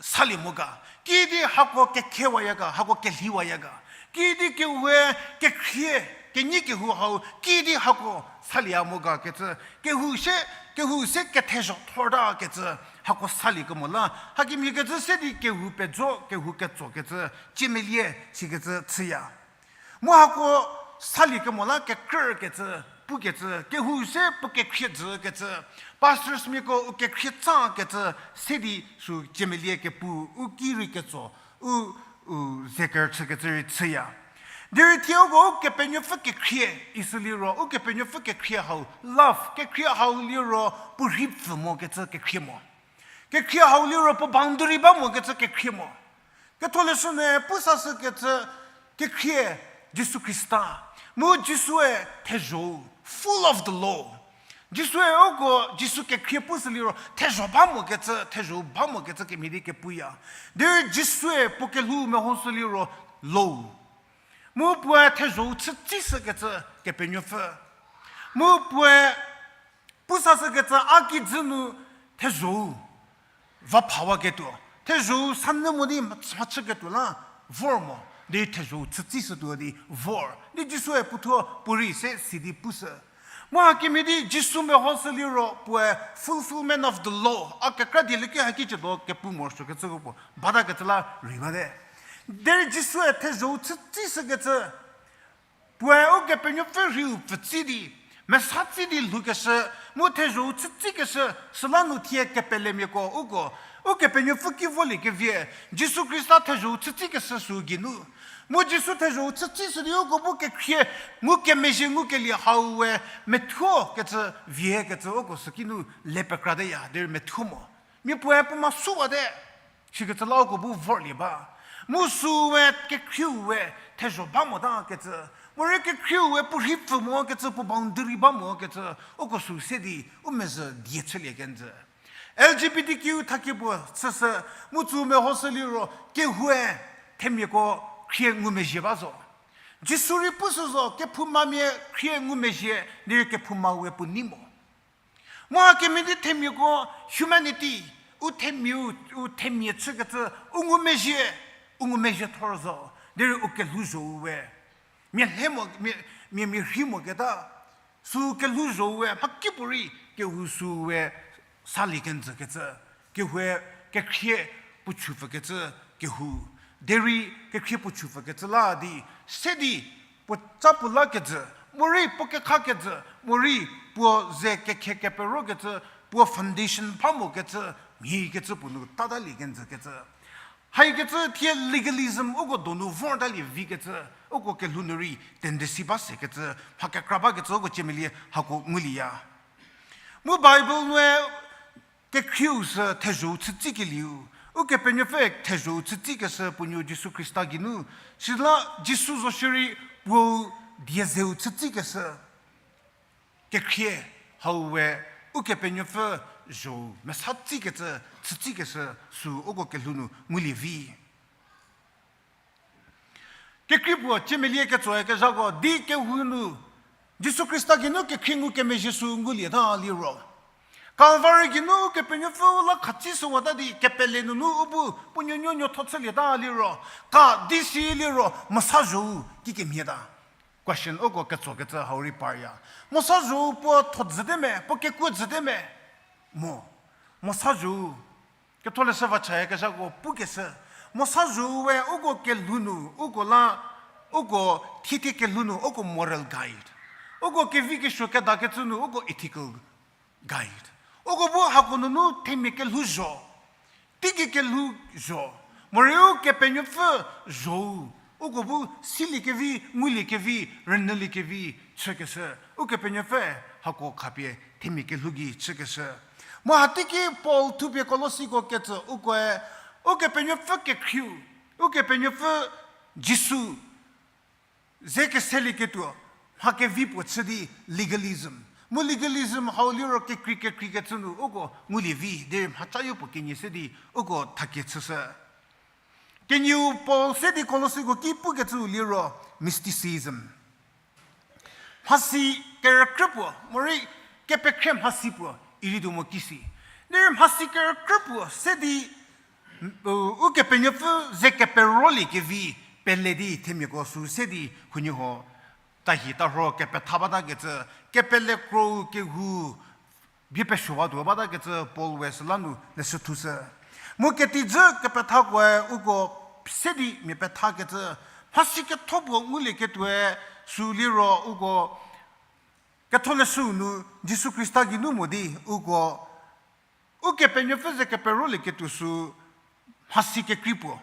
salie mo ga. Kiüdi hako kekhriewaya ga, hako kelhiwaya ga. Kiüdi kehou-e kekhrie, kenyi kehou hau, kiüdi hako salie mo ga kecü. Kehou se, kehou se kethezho thorta kecü. Hako salie kemo la. Hakemhie kecü se di kehou pejo, kehou ketsokecü. Ciemelie sikecü chüya. Mu hako salie kemo la kekrükecü, pukecü, kehou se puo kekhrie jükecü, pastorsmiako u kekhrie tsakecü, se di sü ciemelie kepu, u ki rei ketso, u, u zeker chükecü rei chüya. Derei thie uko Ukepenuopfü kekhrie, isü liro, Ukepenuopfü kekhrie hau, love, kekhrie hau liro, puo rhei pfü mokecü kekhrie mo. Kekhrie hau liro puo boundary ba mokecü kekhrie mo. Ketholeshü nu pu sashükecü kekhrie Jisu Khrista. Mu Jisue thezho-u, full of the law. Jisue uko Jisu kekhrie pushü liro thezho ba mokecü, thezho-u ba mokecü kemhie di kepuya. Derei Jisue puo kelhou mehoshü liro law. Mu puoe thezho-u chütsishükecü Kepenuopfü. Mu puoe pu sashükecü a kijü nu thezho-u va phawaketuo. Thezho-u sanyü mo di mhachüketuo la vor mo. Di thezho-u chütsishütuo di vor. Di Jisue puothuo puorei se sidi pushü. Mu hakemhie di Jisu mehoshü liro puoe fulfillment of the law. A kekra dielieki haki ciedo kepu morosuokecüko puo batakecü la rei bate. Derei Jisue thezho-u chütsishükecü puoe Ukepenuopfü rheiu pfütsi di, mesatsi di lhoukeshü, mu thezho-u chütsikeshü, süla nu thie kepelemiako uko, Ukepenuopfü ki volie kevie, Jisu Khrista thezho-u chütsikeshü sü geinu. Mu Jisu thezho-u chütsi sü di uko bu kekhrie ngukemezhie ngukelie hau we methuo kecü vie kecü uko sü kinu le pekrateya, derei methuo mo. Mia puoe puo ma süwate. Sikecü la uko bu vorlie ba. Mu sü we kekhrieu we thezho ba mota kecü. Morei kekhrieu we puo rhi pfü mo kecü, puo boundary ba mo kecü, uko sü se di u mezhü die chülie kenjü. L G B T Q thakie puo chüshü, mu tsü mehoshü liro, kehoue themiako khrie ngumezhie ba zo. Jisu rei pushü zo, kephoumamia khrie ngumezhie, derei kephouma we puo nei mo. Mu hakemhie di themiako humanity, u themiau, u themia chükecü, u ngumezhie, u ngumezhie thor zo, derei u kelhouzho-u we mia lhe mo, mia, mia, mia rhi moketa, sü kelhouzho-u we mhakipuorei kehou sü we salie kenjü kecü, kehoue kekhrie puo chüpfü kecü kehou, derei kekhrie puo chüpfü kecü la di, se di puo ca puo la kejü, morei puo kekha kejü, morei puo ze kekhe kepero kecü, puo foundation ba mo kecü, mhie kecü puo nu tatalie kenjü kecü. Haikecü thie legalism uko donu vortalie vi kecü, uko kelhou nu rei tendency ba se kecü, mha kekra ba kecü uko ciemelie hako ngulieya. Mu Bible nue kekhrieu sü thezho-u chütsikelieu, Ukepenuopfü thezho-u chütsikeshü puo nuo Jisu Khrista geinu, süla Jisu zo shierei puou die zeu chütsikeshü. Kekhrie hau we Ukepenuopfü zho-u mesa tsikecü, chütsikeshü sü uko kelhou nu ngulie vi. Kekhrie puo ciemelie ketsoe kezhako di kehou nu, Jisu Khrista geinu kekhrie ngukemezhie sü ngulieta liro, Calvary geinu Ukepenuopfü u la khatsi shüwata di kepele nunu u bu puo nuonuo nuotho chülieta liro, ka di si liro, mesa zho-u kikemhieta. Question uko ketsokecü hau rei parya. Mesa zho-u puo tho jüte me, puo kekuo jüte me? Mo. Mesa zho-u, ketholeshü va chaya kezhako pukeshü, mesa zho-u we uko kelhou nu, uko la, uko thiethie kelhou nu uko moral guide, uko kevi kesuo kedakecü nu uko ethical guide. Uko bu hako nunu themia kelhou zho, teigei kelhou zho, morei Ukepenuopfü zho-u, uko bu siliekevi, nguliekevi, rünyüliekevi chükeshü, Ukepenuopfü hako khapie themia kelhou gei chükeshü. Mu hateiki Paul thupie Kolosiko ketsü ukoe, Ukepenuopfü kekhrieu, Ukepenuopfü Jisu ze keselieketuo mha kevi puo chü di legalism. Mu legalism hau liro kekrei kekreikecü nu uko ngulie vi, derei mhacha yopuo kenie se di uko thakie chüshü. Kenieu Paul se di Kolosiko ki pukecü liro mysticism. Mhasi kerükrü puo, morei kepekhrie mhasi puo, irei tuo mo kisi. Derei mhasi kerükrü puo se di, u, Ukepenuopfü ze keperoliekevi pele di themiako sü se di huoniehuo tahi tarho kepetha batakecü, kepele krou kehou bie pesuowatuo batakecü Paul we süla nu leshü thushü. Mu ketijü kepethakoe uko se di mia pethakecü, mhasi ketho puo ngulieketuoe sü liro uko ketholeshüu nu Jisu Khrista geinu mo di uko Ukepenuopfü ze keperolieketuo sü mhasi kekrei puo.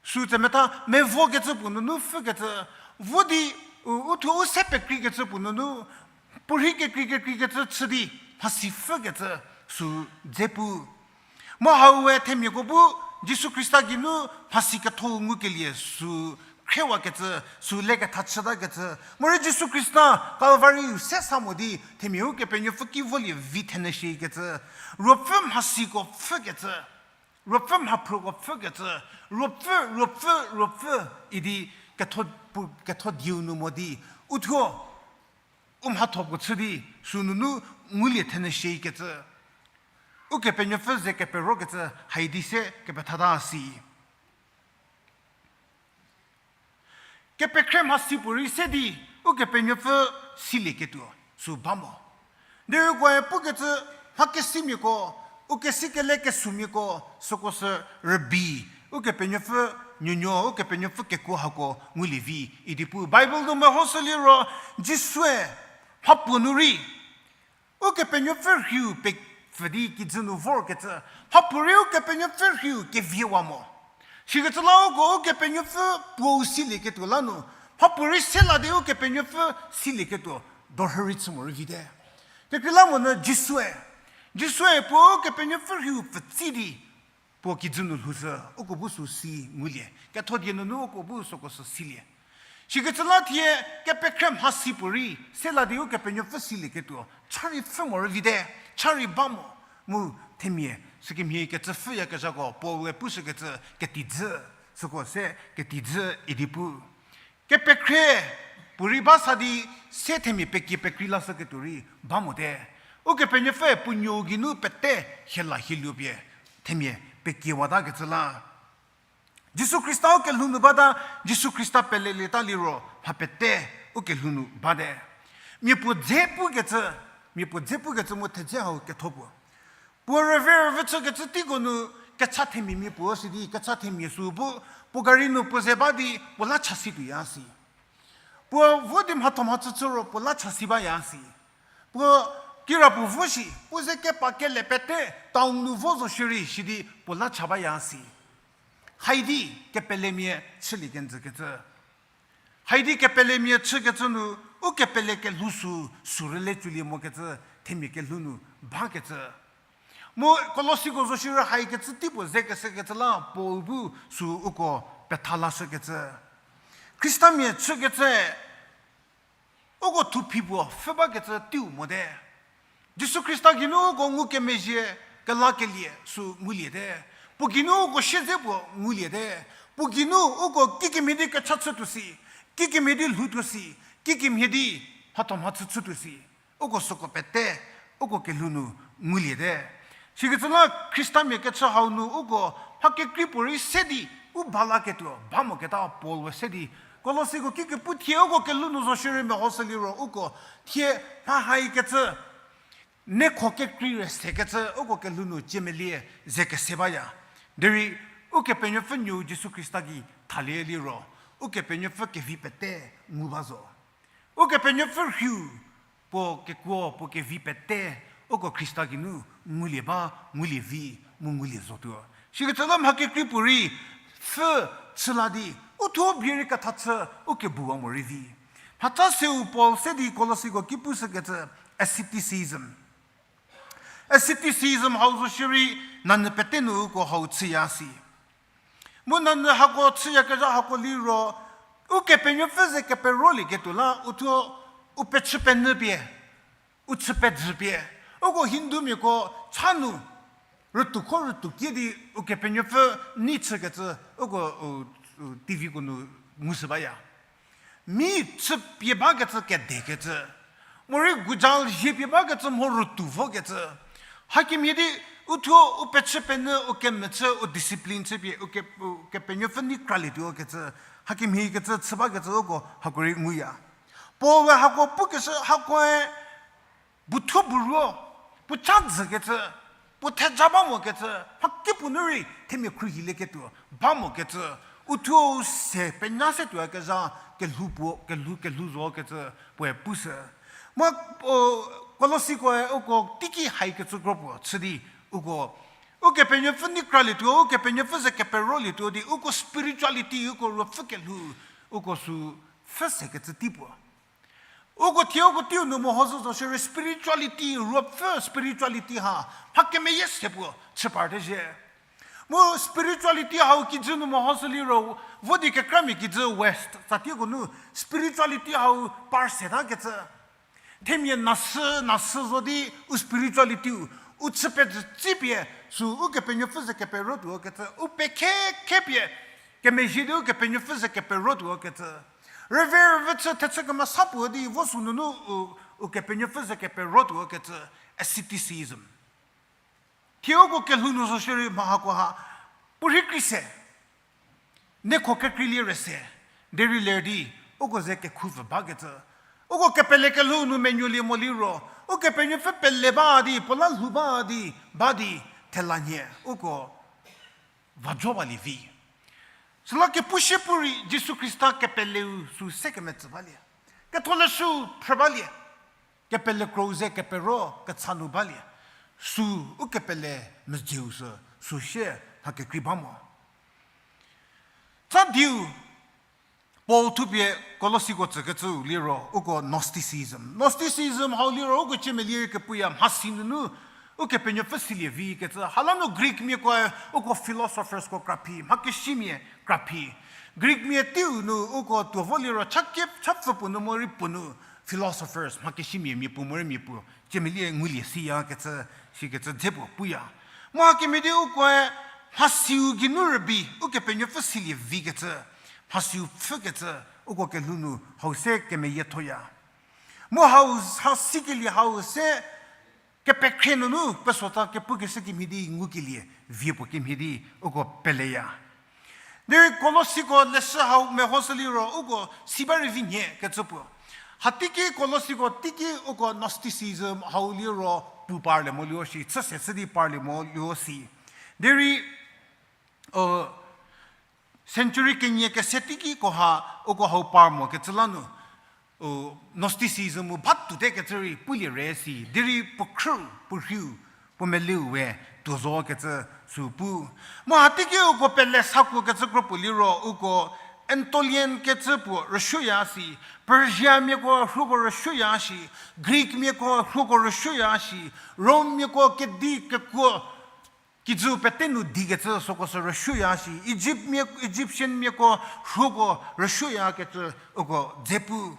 Sü tsemetha mevokecü puo nunu pfhükecü, vo di u, uthuo u se pekreikecü puo nunu, puorhi kekrei kekreikecü chü di mhasi pfhükecü sü dze pu. Mu hau we themiako bu Jisu Khrista geinu mhasi ketho ngukelie sü khrewakecü, sü leketha chütakecü. Morei Jisu Khrista Calvary-u se sa mo di themia Ukepenuopfü ki volie vi thenyü shikecü. Ruopfü mhasiko pfhükecü. Ruopfü mhaphrüko pfhükecü. Ruopfü, ruopfü, ruopfü idi ketho pu, ketho dieu nu mo di. Uthuo u mhatho puo chü di sü nunu ngulie thenyü shikecü. Ukepenuopfü ze keperokecü haidi se kepethata si. Kepekhrie mhasi puorei se di Ukepenuopfü silieketuo sü ba mo. Derei ukoe pukecü mhakesimiako, u kesi kele kesumiako, süko sü rübei, Ukepenuopfü nuonuo, Ukepenuopfü kekuo hako ngulie vi idi pu. Bible nu mehoshü liro, Jisue mhapuo nu rei Ukepenuopfü rhiu pe, pfü di kijü nu vorkecü, mhapuorei Ukepenuopfü rhiu keviewa mo. Sikecü la uko Ukepenuopfü puou silieketuo la nu, mhapuorei se la di Ukepenuopfü silieketuo dorhü rei chü morei vite. Kekreilamonyü Jisue, Jisue puo Ukepenuopfü rhiu pfütsi di puo kijü nu lhoushü, uko bu sü si ngulie. Ketho die nunu uko bu süko sü silie. Sikecü la thie kepekhrei mhasi puorei se la di Ukepenuopfü silieketuo cha rei pfhü morei vite, cha rei ba mo. Mu themia sükemhie kecü pfhüyakezhako Paul-e pushükecü ketijü, süko se ketijü idi pu. Kepekhrei puorei ba sa di se themia pekie pekrei lashüketuo rei ba mote. Ukepenuopfüe puo nuou geinu pete hiela hieluo pie themia pekiewatakecü la. Jisu Khrista ukelhou nu bata, Jisu Khrista pelelieta liro mha pete ukelhou nu bate. Mia puo dze pukecü, mia puo dze pukecü mu thedze hau ketho puo. Puo rüve rüvü chükecü teiko nu kecha themia mia puo si di, kecha themia sü bu, puo gari nu puo ze ba di puo la cha si tuoya si. Puo vo di mhatho mhachü chü ro puo la cha si baya si. Puo kira puo vo shi, puo ze kepa kele pete town nu vo zo shierei shi di puo la cha baya si. Haidi kepelemia chülie kenjükecü. Haidi kepelemia chükecü nu, ukepele kelhou sü, sü rüle cülie mokecü, themia kelhou nu bakecü. Mu Kolosiko zo shierei haikecü teipuo ze kesekecü la Paul bu sü uko petha lashükecü. Khristamia chükecü, uko thuphi puo pfhü bakecü teiu mote. Jisu Khrista geinu uko ngukemezhie kelakelie sü nguliete. Puo geinu uko siedze puo nguliete. Puo geinu uko kikemhie di kecha chütuo si, kikemhie di lhoutuo si, kikemhie di mhatho mhachü chütuo si. Uko süko pete, uko kelhou nu nguliete. Sikecü la Khristamia kechü hau nu uko mha kekrei puorei se di u ba laketuo ba moketa Paul we se di, Kolosiko kikepu thie uko kelhou nu zo shierei mehoshü liro uko thie mha haikecü, nekho kekrei rei sekecü uko kelhou nu ciemelie ze kese baya. Derei Ukepenuopfü nuou Jisu Khrista gei thalie liro, Ukepenuopfü kevi pete ngu ba zo. Ukepenuopfü rhiu puo kekuo puo kevi pete uko Khrista geinu ngulie ba, ngulie vi, mu ngulie zotuo. Sikecü la mha kekrei puorei pfhü chü la di, u thuo bie rei ketha chü u kebuwa morei vi. Mhatha seu Paul se di Kolosiko ki pushükecü asceticism. Asceticism hau zo shierei nanyü pete nu uko hau chüya si. Mu nanyü hako chüyakezha hako liro, Ukepenuopfü ze keperolieketuo la u thuo u pechü penyü pie, u chü pejü pie, uko Hindumiako cha nu rütuokho rütuo kie di Ukepenuopfü nei chükecü uko, u, u, T Vko nu ngushü baya. Mi chüpie bakecü kedekecü, morei gujal zhiepie bakecü mho rütuo vokecü. Hakemhie di u thuo u pechü penyü, u kemechü, u discipline chüpie, u ke-, u Kepenuopfü nei kralietuo kecü. Hakemhie kecü chü bakecü uko hako rei nguya. Paul-e hako pukeshü hakoe bu thuo bu ruo, puo cha jükecü, puo theja ba mokecü, mha kepu nu rei themia khruohilieketuo ba mokecü, u thuo u se penya se tuoyakezha kelhou puo, kelhou, kelhou zokecü puoe pushü. Mu, o, Kolosikoe uko teiki haikecü kro puo chü di, uko, Ukepenuopfü nei kralietuo, Ukepenuopfü ze keperolietuo di, uko spirituality, uko ruopfü kelhou, uko sü pfhü sekecü tei puo. Uko thie uko teiu nu mehoshü zo shierei spirituality, ruopfü spirituality ha mha kemeyie se puo chü parte zhie. Mu spirituality hau kijü nu mehoshü liro, vo di kekramia kijü West tsatieko nu spirituality hau par setakecü. Themia nasü, nasü zo di u spirituality-u, u chü pejütsipie, sü Ukepenuopfü ze keperotuo kecü, u pekhe khepie, kemezhie di Ukepenuopfü ze keperotuo kecü. Rüve rüvü chü thechü kemesa puo di vo sü nunu u, Ukepenuopfü ze keperotuo kecü, asceticism. Thie uko kelhou nu zo shierei mha hakoha, puorhi kri se, nekho kekreilie rei se, derei ler di, uko ze kekhupfü bakecü. Uko kepele kelhou nu menuolie mo liro, Ukepenuopfü pele ba di, puo la lhou ba di, ba di, thela nhie, uko vajo balie vi. Süla kepushie pu rei Jisu Khrista kepeleu sü se kemetsü balie. Ketholeshü phrü balie. Kepele krou ze kepero kecha nu balie. Sü ukepele medzeu sü, sü sie mha kekrei ba mo. Tsa diu, Paul thupie Kolosiko tsükecüu liro uko Gnosticism. Gnosticism hau liro uko ciemelie kepuya mhasi nunu Ukepenuopfü silie vi kecü. Hala nu Greek miakoe uko philosophersko kraphi, mhakesimia kraphi. Greek mia teiu nu uko tuo vo liro cha kie, cha pfü puo nu morei puo nu philosophers, mhakesimia mia puo morei mia puo ciemelie ngulie siya kecü, sikecü dze puo puya. Mu hakemhie di ukoe mhasiu geinu rübei Ukepenuopfü silie vi kecü, mhasiu pfhükecü, uko kelhou nu hau se kemeyiethoya. Mu hau, ha sikelie hau se kepekhrie nunu pesota kepukeshü kemhie di ngukelie vie puo kemhie di uko peleya. Derei Kolosiko leshü hau mehoshü liro uko si ba rei vi nhie kecü puo. Hateiki Kolosiko teiki uko Gnosticism hau liro pu parlie mo lio shi, chüse chü di parlie mo lio si. Derei, century kenie kese teikiko ha uko hau par mo kecü la nu, Gnosticism-u batuote kecü rei pulie re si, derei puo khrüu, puo rhiu, puo meliu we tuo zo kecü sü pu. Mu hateiki uko pele sakuo kecü kro puo liro uko Anatolian kecü puo rüsuoya si, Persiamiako rhuoko rüsuoya shi, Greekmiako rhuoko rüsuoya shi, Romemiako kedi kekuo kijü pete nu di kecü süko sü rüsuoya shi, Egyptmia, Egyptianmiako rhuoko rüsuoya kecü uko dze pu.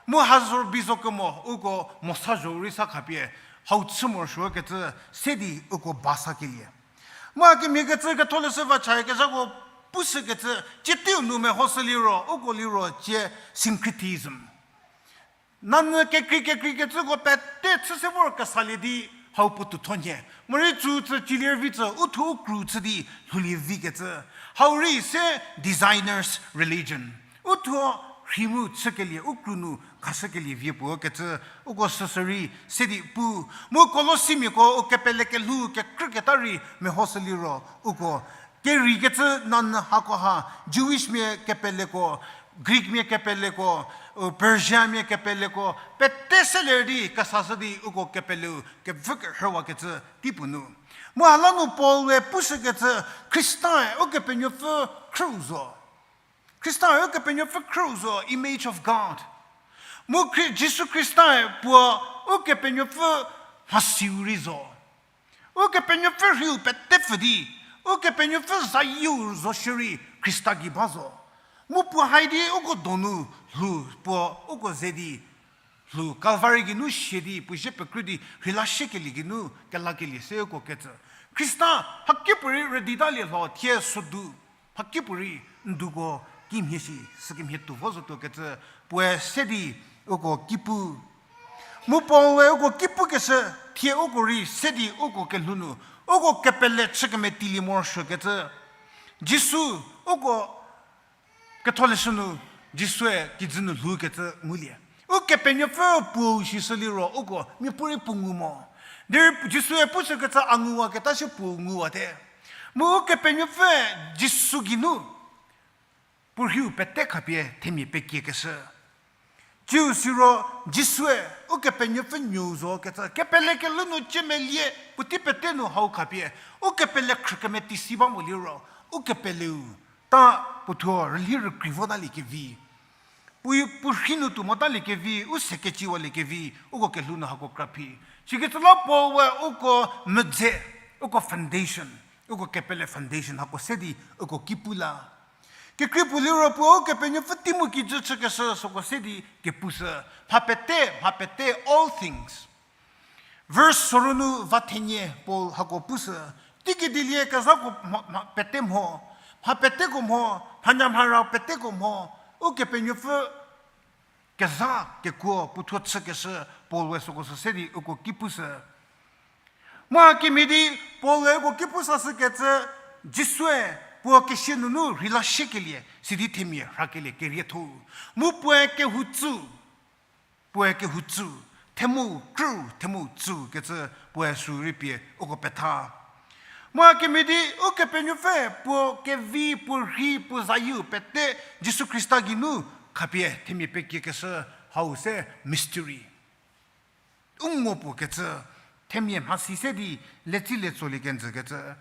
Mu ha zo bi zo kemo uko mosa zho rei sa khapie hau chü morosuo kecü se di uko ba sakelie. Mu hakemhie kecü ketholeshü va cha kezhako pushükecü, cie teiu nu mehoshü liro uko liro cie syncretism. Nanyü kekrei kekrei kecüko pete chü se vor kesalie di hau puotou tho nhie. Morei tsü tsü cilie vi tsü, u thuo u kru chü di lhoulie vi kecü. Hau rei se designers religion. U thuo rhi mu chükelie, u kru nu khashükelie vie puo kecü, uko süsü rei se di pu. Mu Kolosimiako u kepele kelhou kekrüketa rei mehoshü liro uko kerei kecü nanyü hako ha, Jewishmia kepeleko, Greekmia kepeleko, u Persiamia kepeleko pete seler di kesashü di uko kepeleu kevü kerhüwa kecü tei puo nu. Mu hala nu Paul-e pushükecü, Khrista-e Ukepenuopfü khrüu zo. Khrista-e Ukepenuopfü khrüu zo, image of God. Mu Khri-, Jisu Khrista-e puo Ukepenuopfü mhasiu rei zo. Ukepenuopfü rhiu pete pfü di, Ukepenuopfü zayieu zo shierei Khrista gei ba zo. Mu puo hai di uko donu lhou puo uko ze di lhou Calvary geinu sie di puo zie pekrü di rheila shiekelie geinu kelakelie se uko kecü. Khrista mhakipuorei rüditalie lho thie sodu, mhakipuorei nduko kimhie shi, sükemhie tuo vo zotuo kecü, puoe se di uko ki pu. Mu Paul-e uko ki pukeshü, thie uko rei se di uko kelhou nu uko kepele chü kemetilie morosuo kecü. Jisu, uko ketholeshü nu Jisue kijü nu lhoukecü ngulie. Ukepenuopfü puou shishü liro uko miapuorei puo ngu mo. Derei Jisue pushükecü a nguwaketa shie puou nguwate. Mu Ukepenuopfüe Jisu geinu puo rhiu pete khapie themia pekiekeshü. Tsiu siro Jisue Ukepenuopfü nuou zo kecü, kepele kelhou nu ciemelie puotei pete nu hau khapie, ukepele khrükemeti si ba mo liro, ukepeleu ta puothuo rülhi rükrei votaliekevi, puo, puo rhi nu tuo motaliekevi, u se keciwaliekevi, uko kelhou nu hako kraphi. Sikecü la Paul-e uko medze, uko foundation, uko kepele foundation hako se di uko ki pu la. Kekrei puo liro puo Ukepenuopfü tei mu kijü chükeshü süko se di kepushü, mha pete, mha pete, all things. Verse sorou nu va thenie Paul hako pushü, teikedilie kezhako mha, mha pete mho, mha peteko mho, mhanyamhara peteko mho, Ukepenuopfü kezha kekuo puothuo chükeshü Paul-e süko sü se di uko ki pushü. Mu hakemhie di Paul-e uko ki pu sashükecü, Jisue puo kesia nunu rheila shiekelie sidi themia rhakelie kerietho-u. Mu puoe kehoutsü, puoe kehoutsü, themou krü, themou tsükecü puoe sü rei pie uko petha. Mu hakemhie di Ukepenuopfü puo kevi, puo rhi, puo zayieu pete Jisu Khrista geinu khapie themia pekiekeshü hau se mystery. U ngo puo kecü, Themia mhasi se di letsile tsolie kenjü kecü.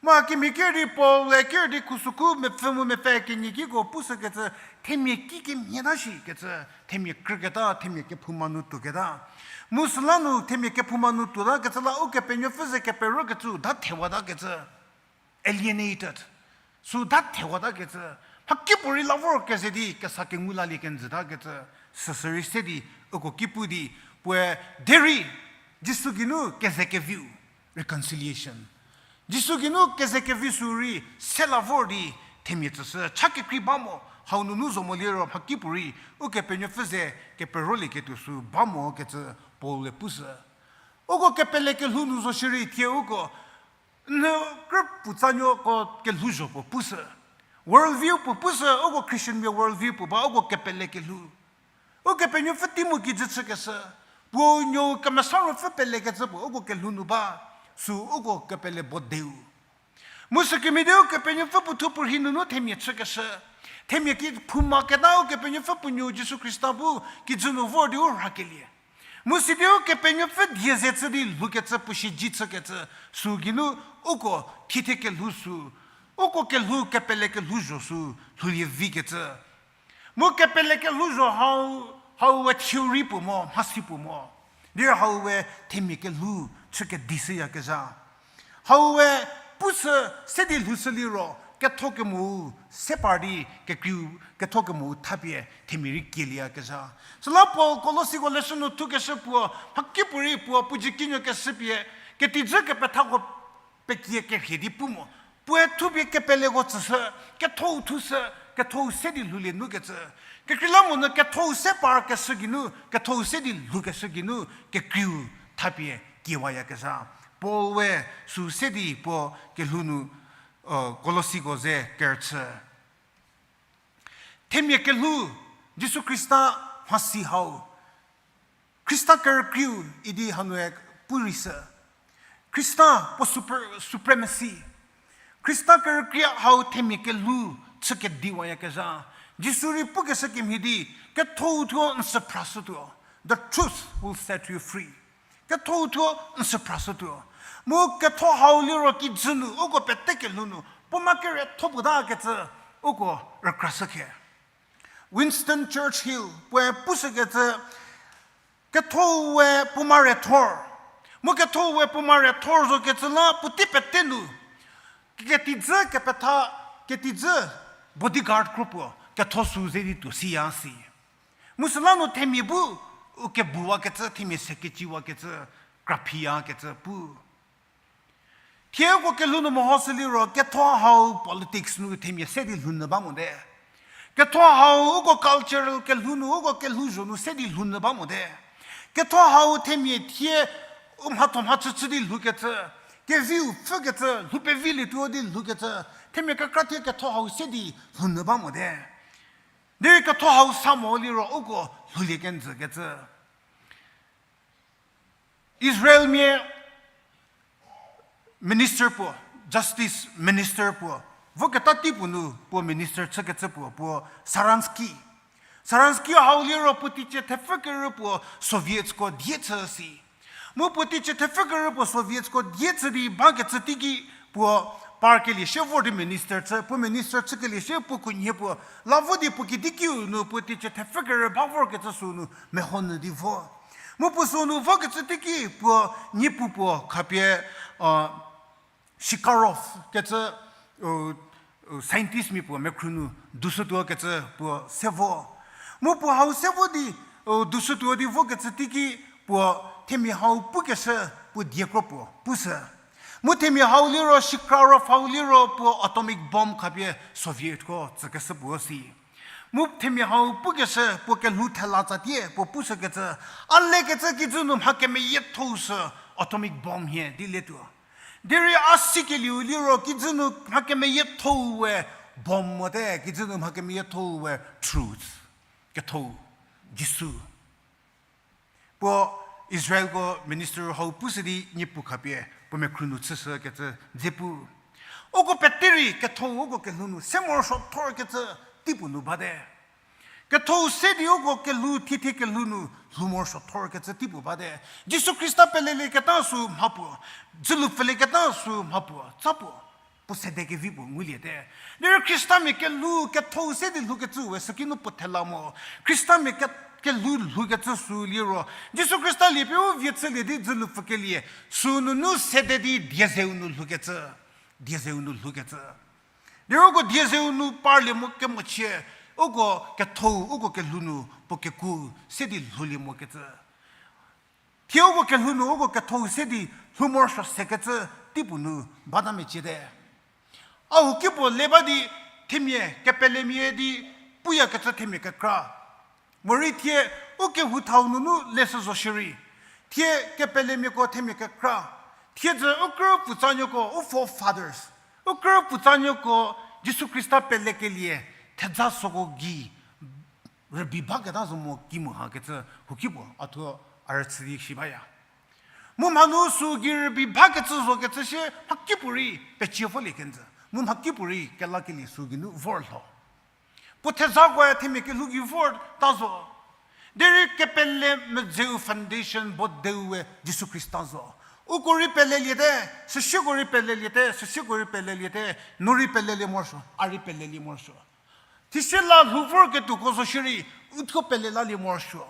Mu kimhie ker di Paul-e ker di khusükhu mepfü mu mepfü kenie kiko pushü kecü, themia ki kemhie ta shi kecü, themia krüketa, themia kephouma nu tuoketa. Mu süla nu themia kephouma nu tuota kecü la Ukepenuopfü ze keperokecü da thewata kecü. Alienated. Sü da thewata kecü. Mhakipuorei la vor keze di kesa kengu lalie kenjüta kecü. Süsü rei se di, uko ki pu di, puoe derei, Jisu geinu keze keviu, reconciliation. Jisu geinu keze kevi sü rei, se la vor di, themia tsüshü, cha kekrei ba mo, hau nunu zo mo liro mhakipuorei, Ukepenuopfü ze keperolieketuo sü ba mo kecü Paul-e pushü. Uko kepele kelhou nu zo shierei thie uko, n krü putsanuoko kelhouzho puo pushü. World view puo pushü, uko Christianmia world view puo ba, uko kepele kelhou. Ukepenuopfü tei mu kijü chükeshü. Puo nuo kemesa ruopfü pelekecü puo, uko kelhou nu ba. Sü uko kepele bodeu. Mu sükemhie di Ukepenuopfü puothuo puorhi nunu themia chükeshü. Themia kephouma keta Ukepenuopfü puo nuo Jisu Khrista bu kijü nu vor di u rhakelie. Mu sidi Ukepenuopfü die ze chü di lhoukecü puo shiji chükecü sü geinu uko thiethie kelhou sü, uko kelhou kepele kelhouzho sü lhoulie vikecü. Mu kepele kelhouzho hau, hau we theory puo mo, mhasi puo mo. Derei hau we themia kelhou chü kedishüyakezha. Hau we pushü se di lhoushü liro, ketho kemou se par di kekreiu, ketho kemou thapie themia rei kielieyakezha. Süla Paul Kolosiko leshü nu thukeshü puo, mhakipuorei puo, puo dzie kinuo keshüpie, ketijü kepethako pekie kerhie di pu mo. Puoe thupie kepeleko tsüshü, kethou thushü, kethou se di lhoulie nukecü. Kekreilamonyü kethou se par keshü geinu, kethou se di lhoukeshü geinu, kekreiu thapie kiewayakezha. Paul we sü se di puo kelhou nu, Kolosiko ze kerüchü. Themia kelhou, Jisu Khrista mhasi hau. Khrista kerükrieu idi hanue pu rei sü. Khrista puo super-, supremacy. Khrista kerükrie hau themia kelhou chü kediwayakezha. Jisu rei pukeshü kemhie di, kethou thuo n sü phrashütuo. The truth will set you free. Kethou thuo n sü phrashütuo. Mu ketho hau liro kijü nu, uko pete kelhou nu, puoma kerietho puotakecü, uko rükrashükhe. Winston Churchill puoe pushükecü, kethou we puoma riethor. Mu kethou we puoma riethor zokecü la puotei pete nu, ketijü kepetha, ketijü bodyguard kro puo ketho sü ze di tuo siya si. Mu süla nu themia bu, u kebuwakecü, themia se keciwakecü, kraphiyakecü pu. Thie uko kelhou nu mehoshü liro, ketho hau politics nu themia se di lhounyü ba mote. Ketho hau uko cultural kelhou nu, uko kelhouzho nu se di lhounyü ba mote. Ketho hau themia thie u mhatho mhachüchü di lhoukecü, keviu pfhükecü, lhou pevilietuo di lhoukecü, themia kekra thie ketho hau se di lhounyü ba mote. Derei ketho hau sa mo liro uko lhoulie kenjükecü. Israelmia minister puo, justice minister puo, voketa tei puo nu puo minister chükecü puo, puo Sharansky. Sharansky hau liro puo teicie thepfü kerü puo Sovietsko die chü si. Mu puo teicie thepfü kerü puo Sovietsko die chü di bakecü teiki puo parkelie shie vor di minister chü, puo minister chükelie shie puo khunhie puo la vo di puo kedikiu nu puo teicie thepfü kerü ba vorkecü sünu meho nyü di vo. Mu puo sünu vokecü teiki puo niepu puo khapie, Shikarov kecü, scientistmia puo mekhru nu dushütuo kecü puo se vo. Mu puo hau se vo di, dushütuo di vokecü teiki puo themia hau pukeshü puo diekro puo pushü. Mu themia hau liro Shikarov hau liro puo atomic bomb khapie Sovietko tsükeshü puo si. Mu themia hau pukeshü puo kelhou thela tsatie puo pushükecü, a lekecü kijü nu mha kemeyiethou sü atomic bomb hie di letuo. Derei a sikelieu liro kijü nu mha kemeyiethou we bomb mote, kijü nu mha kemeyiethou we truth. Kethou, Jisu. Puo Israelko minister hau pushü di niepu khapie puo mekhru nu chüshükecü dze pu. Uko pete rei kethou uko kelhou nu se morosuo thorkecü tei puo nu bate. Ketho-u se di uko kelhou, thiethie kelhou nu lhou morosuo thorkecü teipuo bate. Jisu Khrista pelelieketa sü mhapuo, dzülu pfülieketa sü mhapuo, tsa puo, puo sede kevi puo nguliete. Derei Khristamia kelhou ketho-u se di lhoukecü we süki nu puo thela mo. Khristamia ke-, kelhou lhoukecü sü liro, Jisu Khrista lie pie u vie chülie di dzülu pfükelie, sü nunu sede di diezeu nu lhoukecü, diezeu nu lhoukecü. Derei uko diezeu nu parlie mo kemochie, uko ketho-u, uko kelhou nu puo keku se di lhoulie mokecü. Thie uko kelhou nu uko ketho-u se di lhou morosuo sekecü teipuo nu bata meciete. A huoki puo le ba di themia kepelemia di puyakecü themia kekra. Morei thie u kehou thau nunu leshü zo shierei, thie kepelemiako themia kekra. Thiedzü u krü putsanuoko, u forefathers, u krü putsanuoko Jisu Khrista pelekelie thedza süko gei rübei baketa zo mo ki mu hakecü huoki puo a thuo a rüchü di shi baya. Mu mhanu sü gei rübei bakecü zokecü shie mhakipuorei pecie volie kenjü. Mu mhakipuorei kelakelie sü geinu vor lho. Puo thedzakoe themia kelhou gei vor ta zo. Derei kepele medzeu foundation bo deu we Jisu Khrista zo. Uko rei peleliete, süsieko rei peleliete, süsieko rei peleliete, no rei pelelie morosuo, a rei pelelie morosuo. Thie sie la lhou vorketuoko zo shierei, uthuo pele lalie morosuo.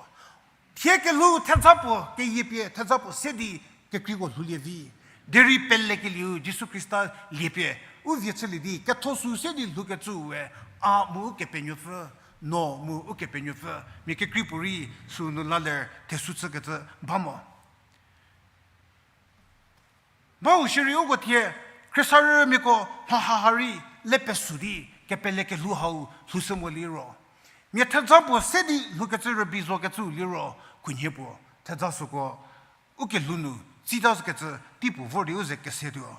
Thie kelhou thedza puo keyie pie, thedza puo se di kekreiko lhoulie vi. Derei pelekelieu Jisu Khrista lie pie, u vie chülie di ketho sü se di lhoukecü we, a mu Ukepenuopfü, no mu Ukepenuopfü, mia kekrei puorei sü nu la ler thesu chükecü ba mo. Bau shierei uko thie, khriesarümiako mha haha rei le pesu di, kepele kelhou hau lhoushü mo liro, mia thedza puo se di lhoukecü rübei zokecü liro, khunhie puo thedza süko u kelhou nu tsita kecü teipuo vor di u ze kesetuo.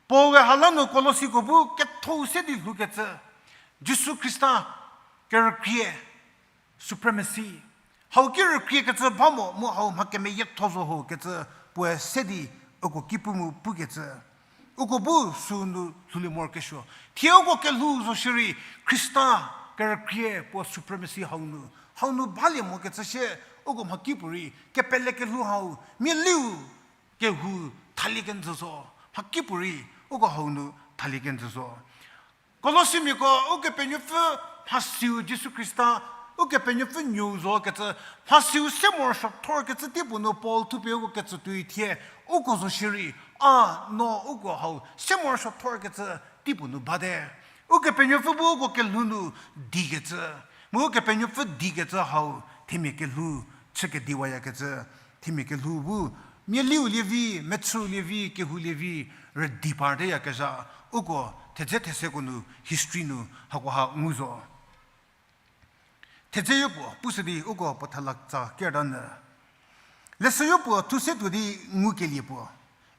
Paul-e hala nu Kolosiko bu ketho-u se di lhoukecü, Jisu Khrista kerükrie, supremacy. Hau ki rükriekecü ba mo mu hau mha kemeyietho zo ho kecü puoe se di uko ki pu mu pukecü. Uko bu sü nu lhoulie morokesuo. Thie uko kelhou zo shierei Khrista kerükrie puo supremacy hau nu, hau nu balie mokecü shie uko mhakipuorei kepele kelhou hau, mialiu kehou thalie kenjü zo. Mhakipuorei uko hau nu thalie kenjü zo. Kolosimiako Ukepenuopfü mhasiu Jisu Khrista, Ukepenuopfü nuou zo kecü, mhasiu se morosuo thorkecü teipuo nu Paul thupie uko ketsü tuoi thie, uko zo shierei, a, no uko hau se morosuo thorkecü teipuo nu bate. Ukepenuopfü bu uko kelhou nu dikecü, mu Ukepenuopfü dikecü hau themia kelhou chükediwayakecü, themia kelhou bu mialiu lievi, mechüu lievi, kehou lievi, rüdi parteyakezha, uko thedze theseko nu history nu hakoha ngu zo. Thedze yopuo pushü di uko puo thalak tsa kerta nyü. Leshü yopuo thu se tuo di ngukelie puo,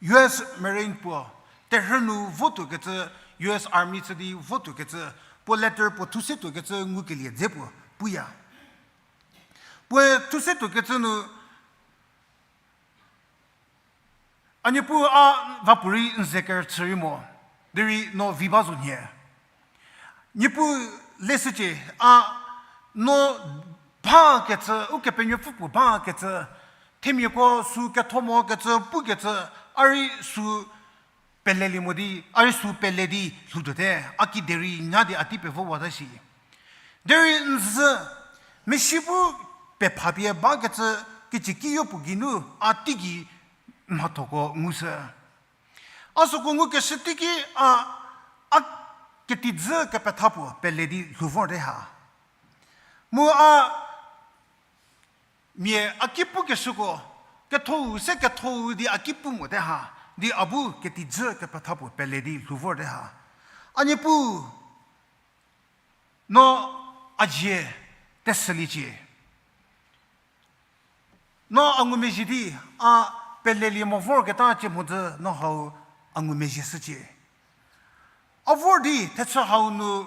U S Marine puo terhü nu votuokecü, U S Army chü di votuokecü, puo letter puo thu se tuokecü ngukelie dze puo puya. Puoe thu se tuokecü nu, a Niepuu a vapuorei n ze kerüchü rei mo, derei no vi ba zo nhie. Niepuu leshücie, a no bakecü, Ukepenuopfü puo bakecü, themiako sü ketho mokecü pukecü, a rei sü pelelie mo di, a rei sü pele di lhoutuote, a kiderei nya di a tei pevowata shi. Derei n zü, mesi bu pepha pie bakecü, kecü kiyo puo geinu a teigei mhathoko ngushü. A süko ngukeshü teiki a, a ketijü kepetha puo pele di lhou vorte ha. Mu a mia a ki pukeshüko, ketho-u se ketho-u di a ki pu mote ha, di a bu ketijü kepetha puo pele di lhou vorte ha. A Niepuu, no a zie tesüliecie. No a ngumezhie di a pelelie mo vorketa cie mhodzü no hau a ngumezhie shücie. A vor di thechü hau nu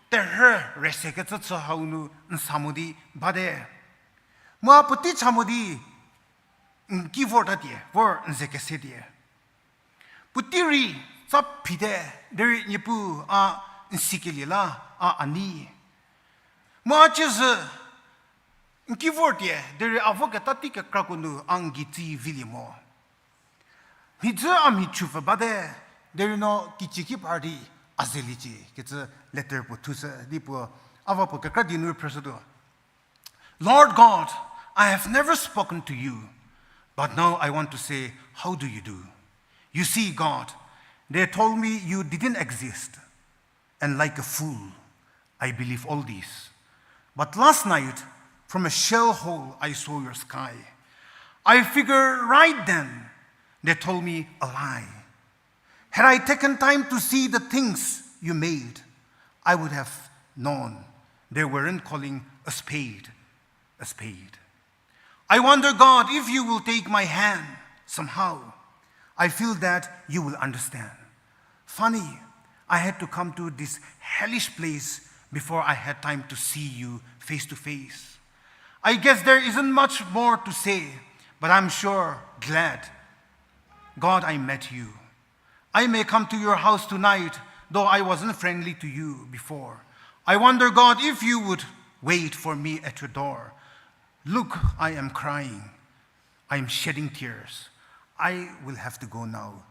terhü resekecü chü hau nu n sa mo di bate. Mu a puotei cha mo di n ki vortatie, vor n ze kesetie. Puotei rei tsa phite, derei Niepuu a n sikelie la a a nei. Mu a ciezü, n ki vor tie, derei a voketa tei kekrako nu a n gei tsi vilie mo. Mhidzü a mhi chupfü bate, derei no kicie ki par di a zeliecie, kecü letter puo thushü di puo, a va puo kekra di nu phrüshütuo. Lord God, I have never spoken to you, but now I want to say, how do you do? You see, God, they told me you didn't exist. And like a fool, I believe all this. But last night, from a shell hole, I saw your sky. I figured right then, they told me a lie. Had I taken time to see the things you made, I would have known they weren't calling a spade a spade. I wonder, God, if you will take my hand somehow. I feel that you will understand. Funny, I had to come to this hellish place before I had time to see you face to face. I guess there isn't much more to say, but I'm sure glad, God, I met you. I may come to your house tonight, though I wasn't friendly to you before. I wonder, God, if you would wait for me at your door. Look, I am crying. I am shedding tears. I will have to go now.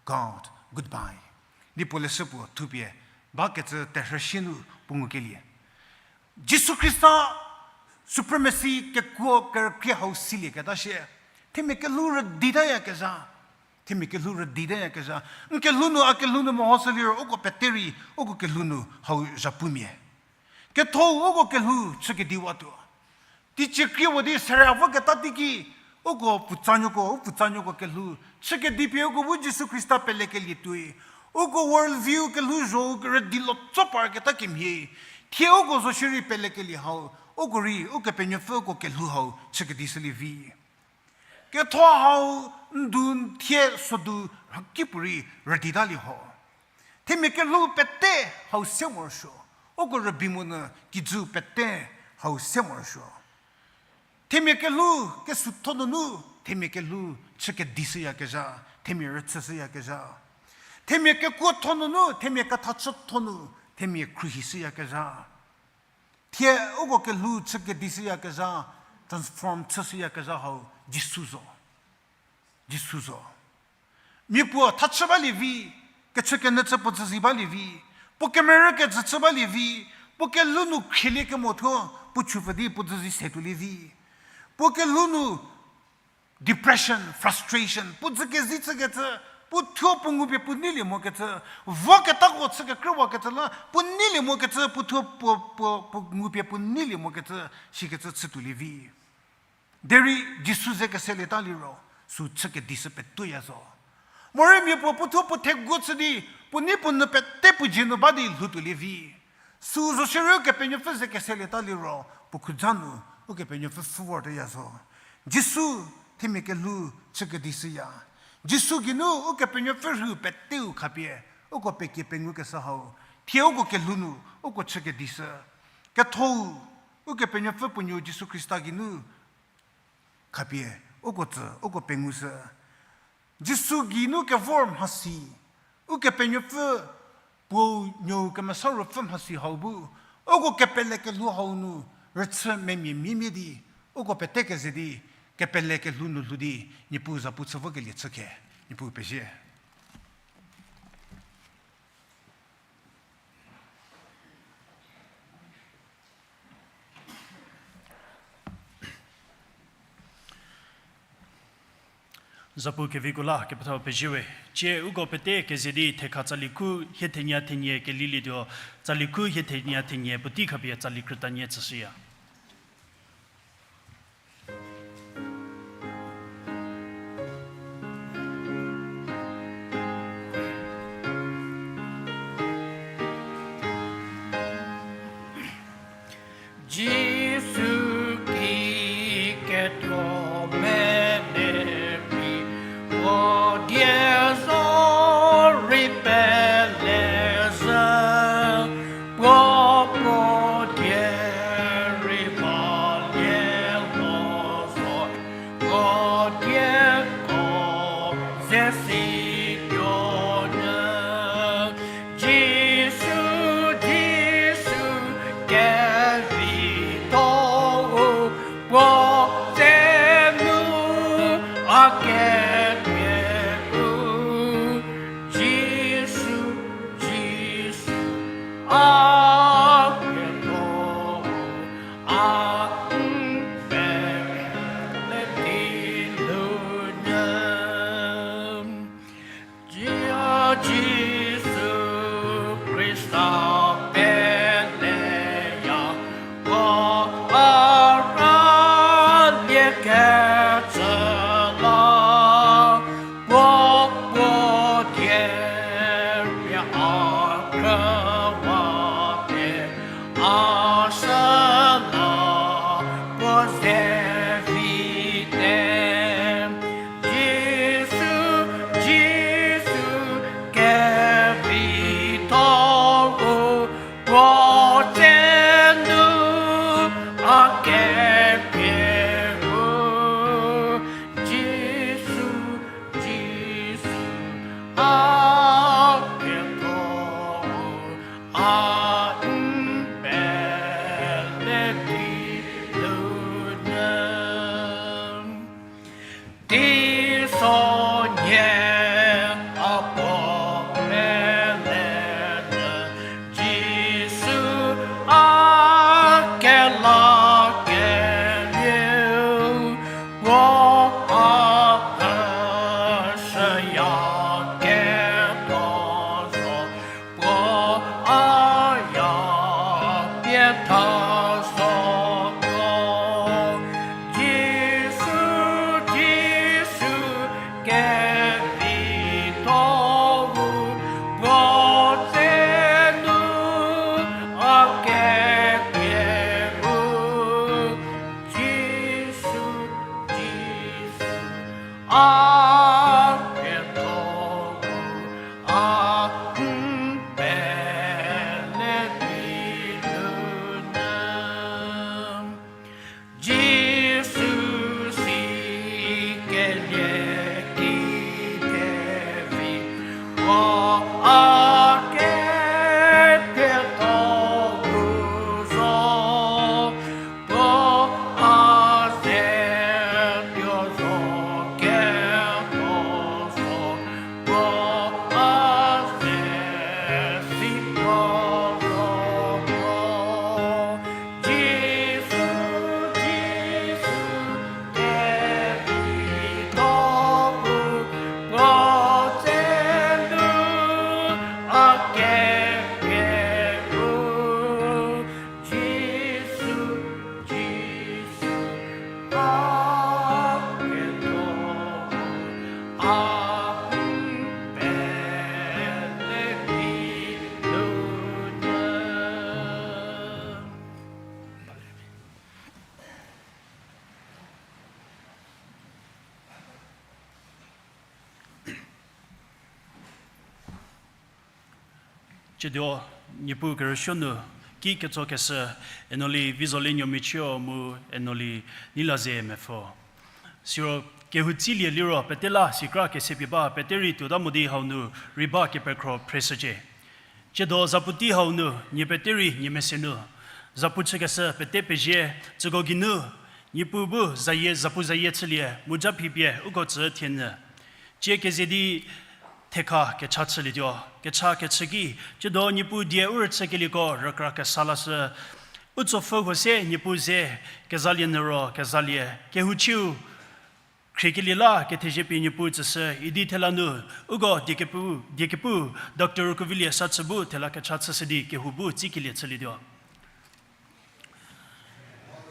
God, goodbye. Di puo leshü puo thupie, bakecü terhüshie nu puo ngukelie. Jisu Khrista supremacy kekuo kerükrie hau silieketa shie. Themia kelhou rüditayakezha. Themia kelhou rüditayakezha. N kelhou nu, a kelhou nu mehoshü liro, uko pete rei, uko kelhou nu hau zhapumia. Ketho uko kelhou chükediwatuo. Teicie krie vo di sere a voketa teiki, uko putsanuoko, u putsanuoko kelhou chükedipie uko bu Jisu Khrista pelekelie tuoi. Uko world view kelhou zho rüdilo tso parketa kemhie. Thie uko zo shierei pelekelie hau, uko rei Ukepenuopfü uko kelhou hau chükedi shülie vi. Ketho hau ndu n thie sodu rhaki puorei rüditalie ho. Themia kelhou pete hau se morosuo. Uko rübei monyü kijü pete hau se morosuo. Themia kelhou kesuotho nunu, themia kelhou chükedi shüyakezha, themia rüchü shüyakezha. Themia kekuotho nunu, themia kethachütho nu, themia khruohi shüyakezha. Thie uko kelhou chükedi shüyakezha, transform chü shüyakezha hau Jisu zo. Jisu zo. Mia puo thachü balie vi, kechükenyü chü puo dzüzi balie vi, puo kemerü kejü chü balie vi, puo kelhou nu khrielie kemo thuo, puo chupfü di puo dzüzi se tuolie vi. Puo kelhou nu depression, frustration, puo dzü kezi chükecü, puo thuo puo ngupie puo neilie mokecü, voketako chü kekrüwakecü la, puo neilie mokecü, puo thuo puo, puo, puo ngupie puo neilie mokecü, shikecü chü tuolie vi. Derei Jisu ze keselieta liro, sü chükedi shü petuoya zo. Morei mia puo puo thuo puo theguo chü di, puo nei puo nu pete puo dzie nu ba di lhou tuolie vi. Sü zo shierei Ukepenuopfü ze keselieta liro, puo khudza nu Ukepenuopfü pfhü vortaya zo. Jisu themia kelhou chükedi shüya. Jisu geinu Ukepenuopfü rhu peteu khapie, uko pekie pengukeshü hau. Thie uko kelhou nu, uko chükedi shü. Kethou, Ukepenuopfü puo nuou Jisu Khrista geinu khapie, uko tsü, uko pengushü. Jisu geinu kevor mhasi, Ukepenuopfü puo nuou Kemesa Ruopfü mhasi hau bu, uko kepele kelhou hau nu rüchü memia miemie di, uko pete keze di, kepele kelhou nu lhou di, Niepuu zapu chü vokelie chükhe, Niepuu pezie. Zapu keviko la kepethau pezie we. Cie uko pete keze di thekha tsali khu hie thenie thenie kelilietuo, tsali khu hie thenie thenie puotei khapie tsali krütanie tsüshüya. Jisu ki ketuo mene rei, puo die zorei pele zhü, puo puo die rei balie lo zo, puo dieko ze situo nyü. Jisu, Jisu, kevi A süla puo ze vite, Jisu, Jisu, kevitho-u, puo tsenu a kepie u, Jisu, Jisu, a ketho-u, a n pele di lu nyü. Teisonhie a puo pele nyü, Jisu a kelakelie, puo a peshüya ketho zo, puo a ya pie tha zo ko. Jisu, Jisu, kevitho-u, puo tsenu a kepie u, Jisu, Jisu, a ketho-u, a n pele di lu nyü. Jisu sikelie ki kevi, puo a kepie tho-u zo, puo a ze tuo zo ketho zo, puo a ze si tuo zo ko. Jisu, Jisu, kevitho-u, puo tsenu a kepie u, Jisu, Jisu, a ketho-u, a n pele di lu nyü. Tsiedo, Niepuu kerüsuo nu, ki ketsokeshü, Enoli Vizolie Nuomichie mu Enoli Nilazie Mepfo. Siro kehou tsilie liro pete la sikra kesepie ba pete rei tuota mo di hau nu rei ba kepekhro phreshücie. Tsiedo zapu tei hau nu nie pete rei nie mese nu zapu chükeshü pete pezie, tsüko geinu Niepuu bu zayie, zapu zayie chülie mu ja phipie uko tsü thienyü. Tsie keze di thekha kecha chülietuo, kecha kechü ki, tsiedo Niepuu die u rüchükelieko rükra kesa lashü. U tsopfü huo se Niepuu ze, kezalie nyü ro kezalie, kehouchiu khriekelie la kethezie pie Niepuu tsüshü idi thela nu, uko diekepu, diekepu, Doctor Rukuvilie Sachü bu thela kecha chüshü di kehou bu tsikelie chülietuo.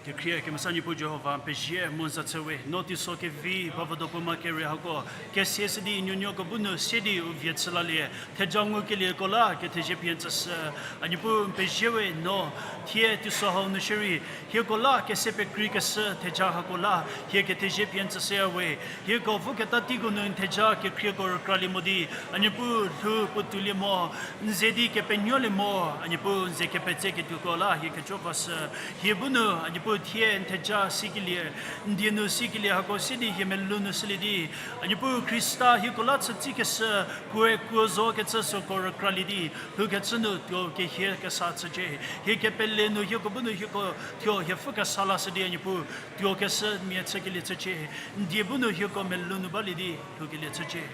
Kekhrie kemesa Niepuu Jihova, n pezie mu n za chü we, no teiso kevi ba vodo puo ma kere hako kesieshü di nuonuoko bu nu se di u vie chü lalie, theja ngukelieko la kethezie pie n tsüshü. A Niepuu n pezie we, no thie teiso hau nu shierei hieko la kese pekreikeshü theja hako la hie kethezie pie n tsüshüya we. Hieko voketa teiko nu n theja kekhrieko rükralie mo di, a Niepuu lhou puotoulie mo, n ze di kepenuolie mo, a Niepuu n ze kepetseketuoko la hie kejo vashü. Hie bu nu a Niepuu thie n theja sikelie, n die nu sikelie hako se di hie melou nu shülie di, a Niepuu Khrista hieko la chütsikeshü kuoe kuo zo kecü süko rükralie di, lhoukecü nu tuo kehie kesa chücie. Hie kepele nu hieko bu nu hieko thuo hie pfü kesa lashü di a Niepuu tuo keshü mia chükelie chücie. N die bu nu hieko melou nu balie di lhoukelie chücie.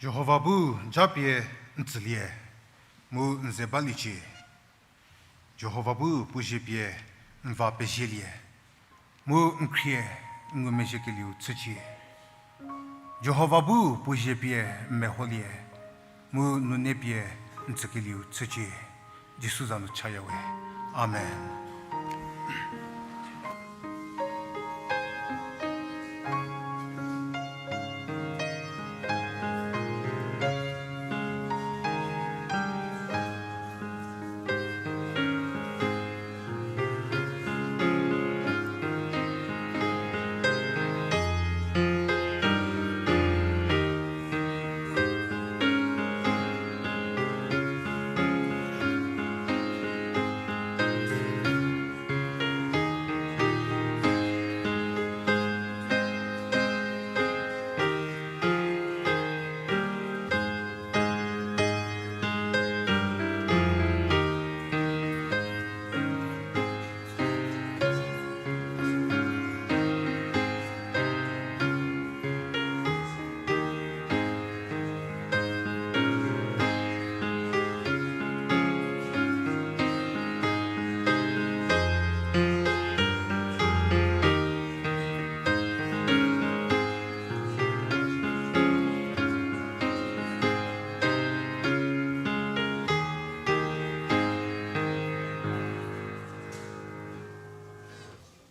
Jihova bu japie n tsülie, mu n ze baliecie. Jihova bu puo zie pie n va pezielie, mu n khrie n ngumezhiekelieu chücie. Jihova bu puo zie pie n meholie, mu nune pie n tsükelieu chücie. Jisu za nu chayawe. Amen.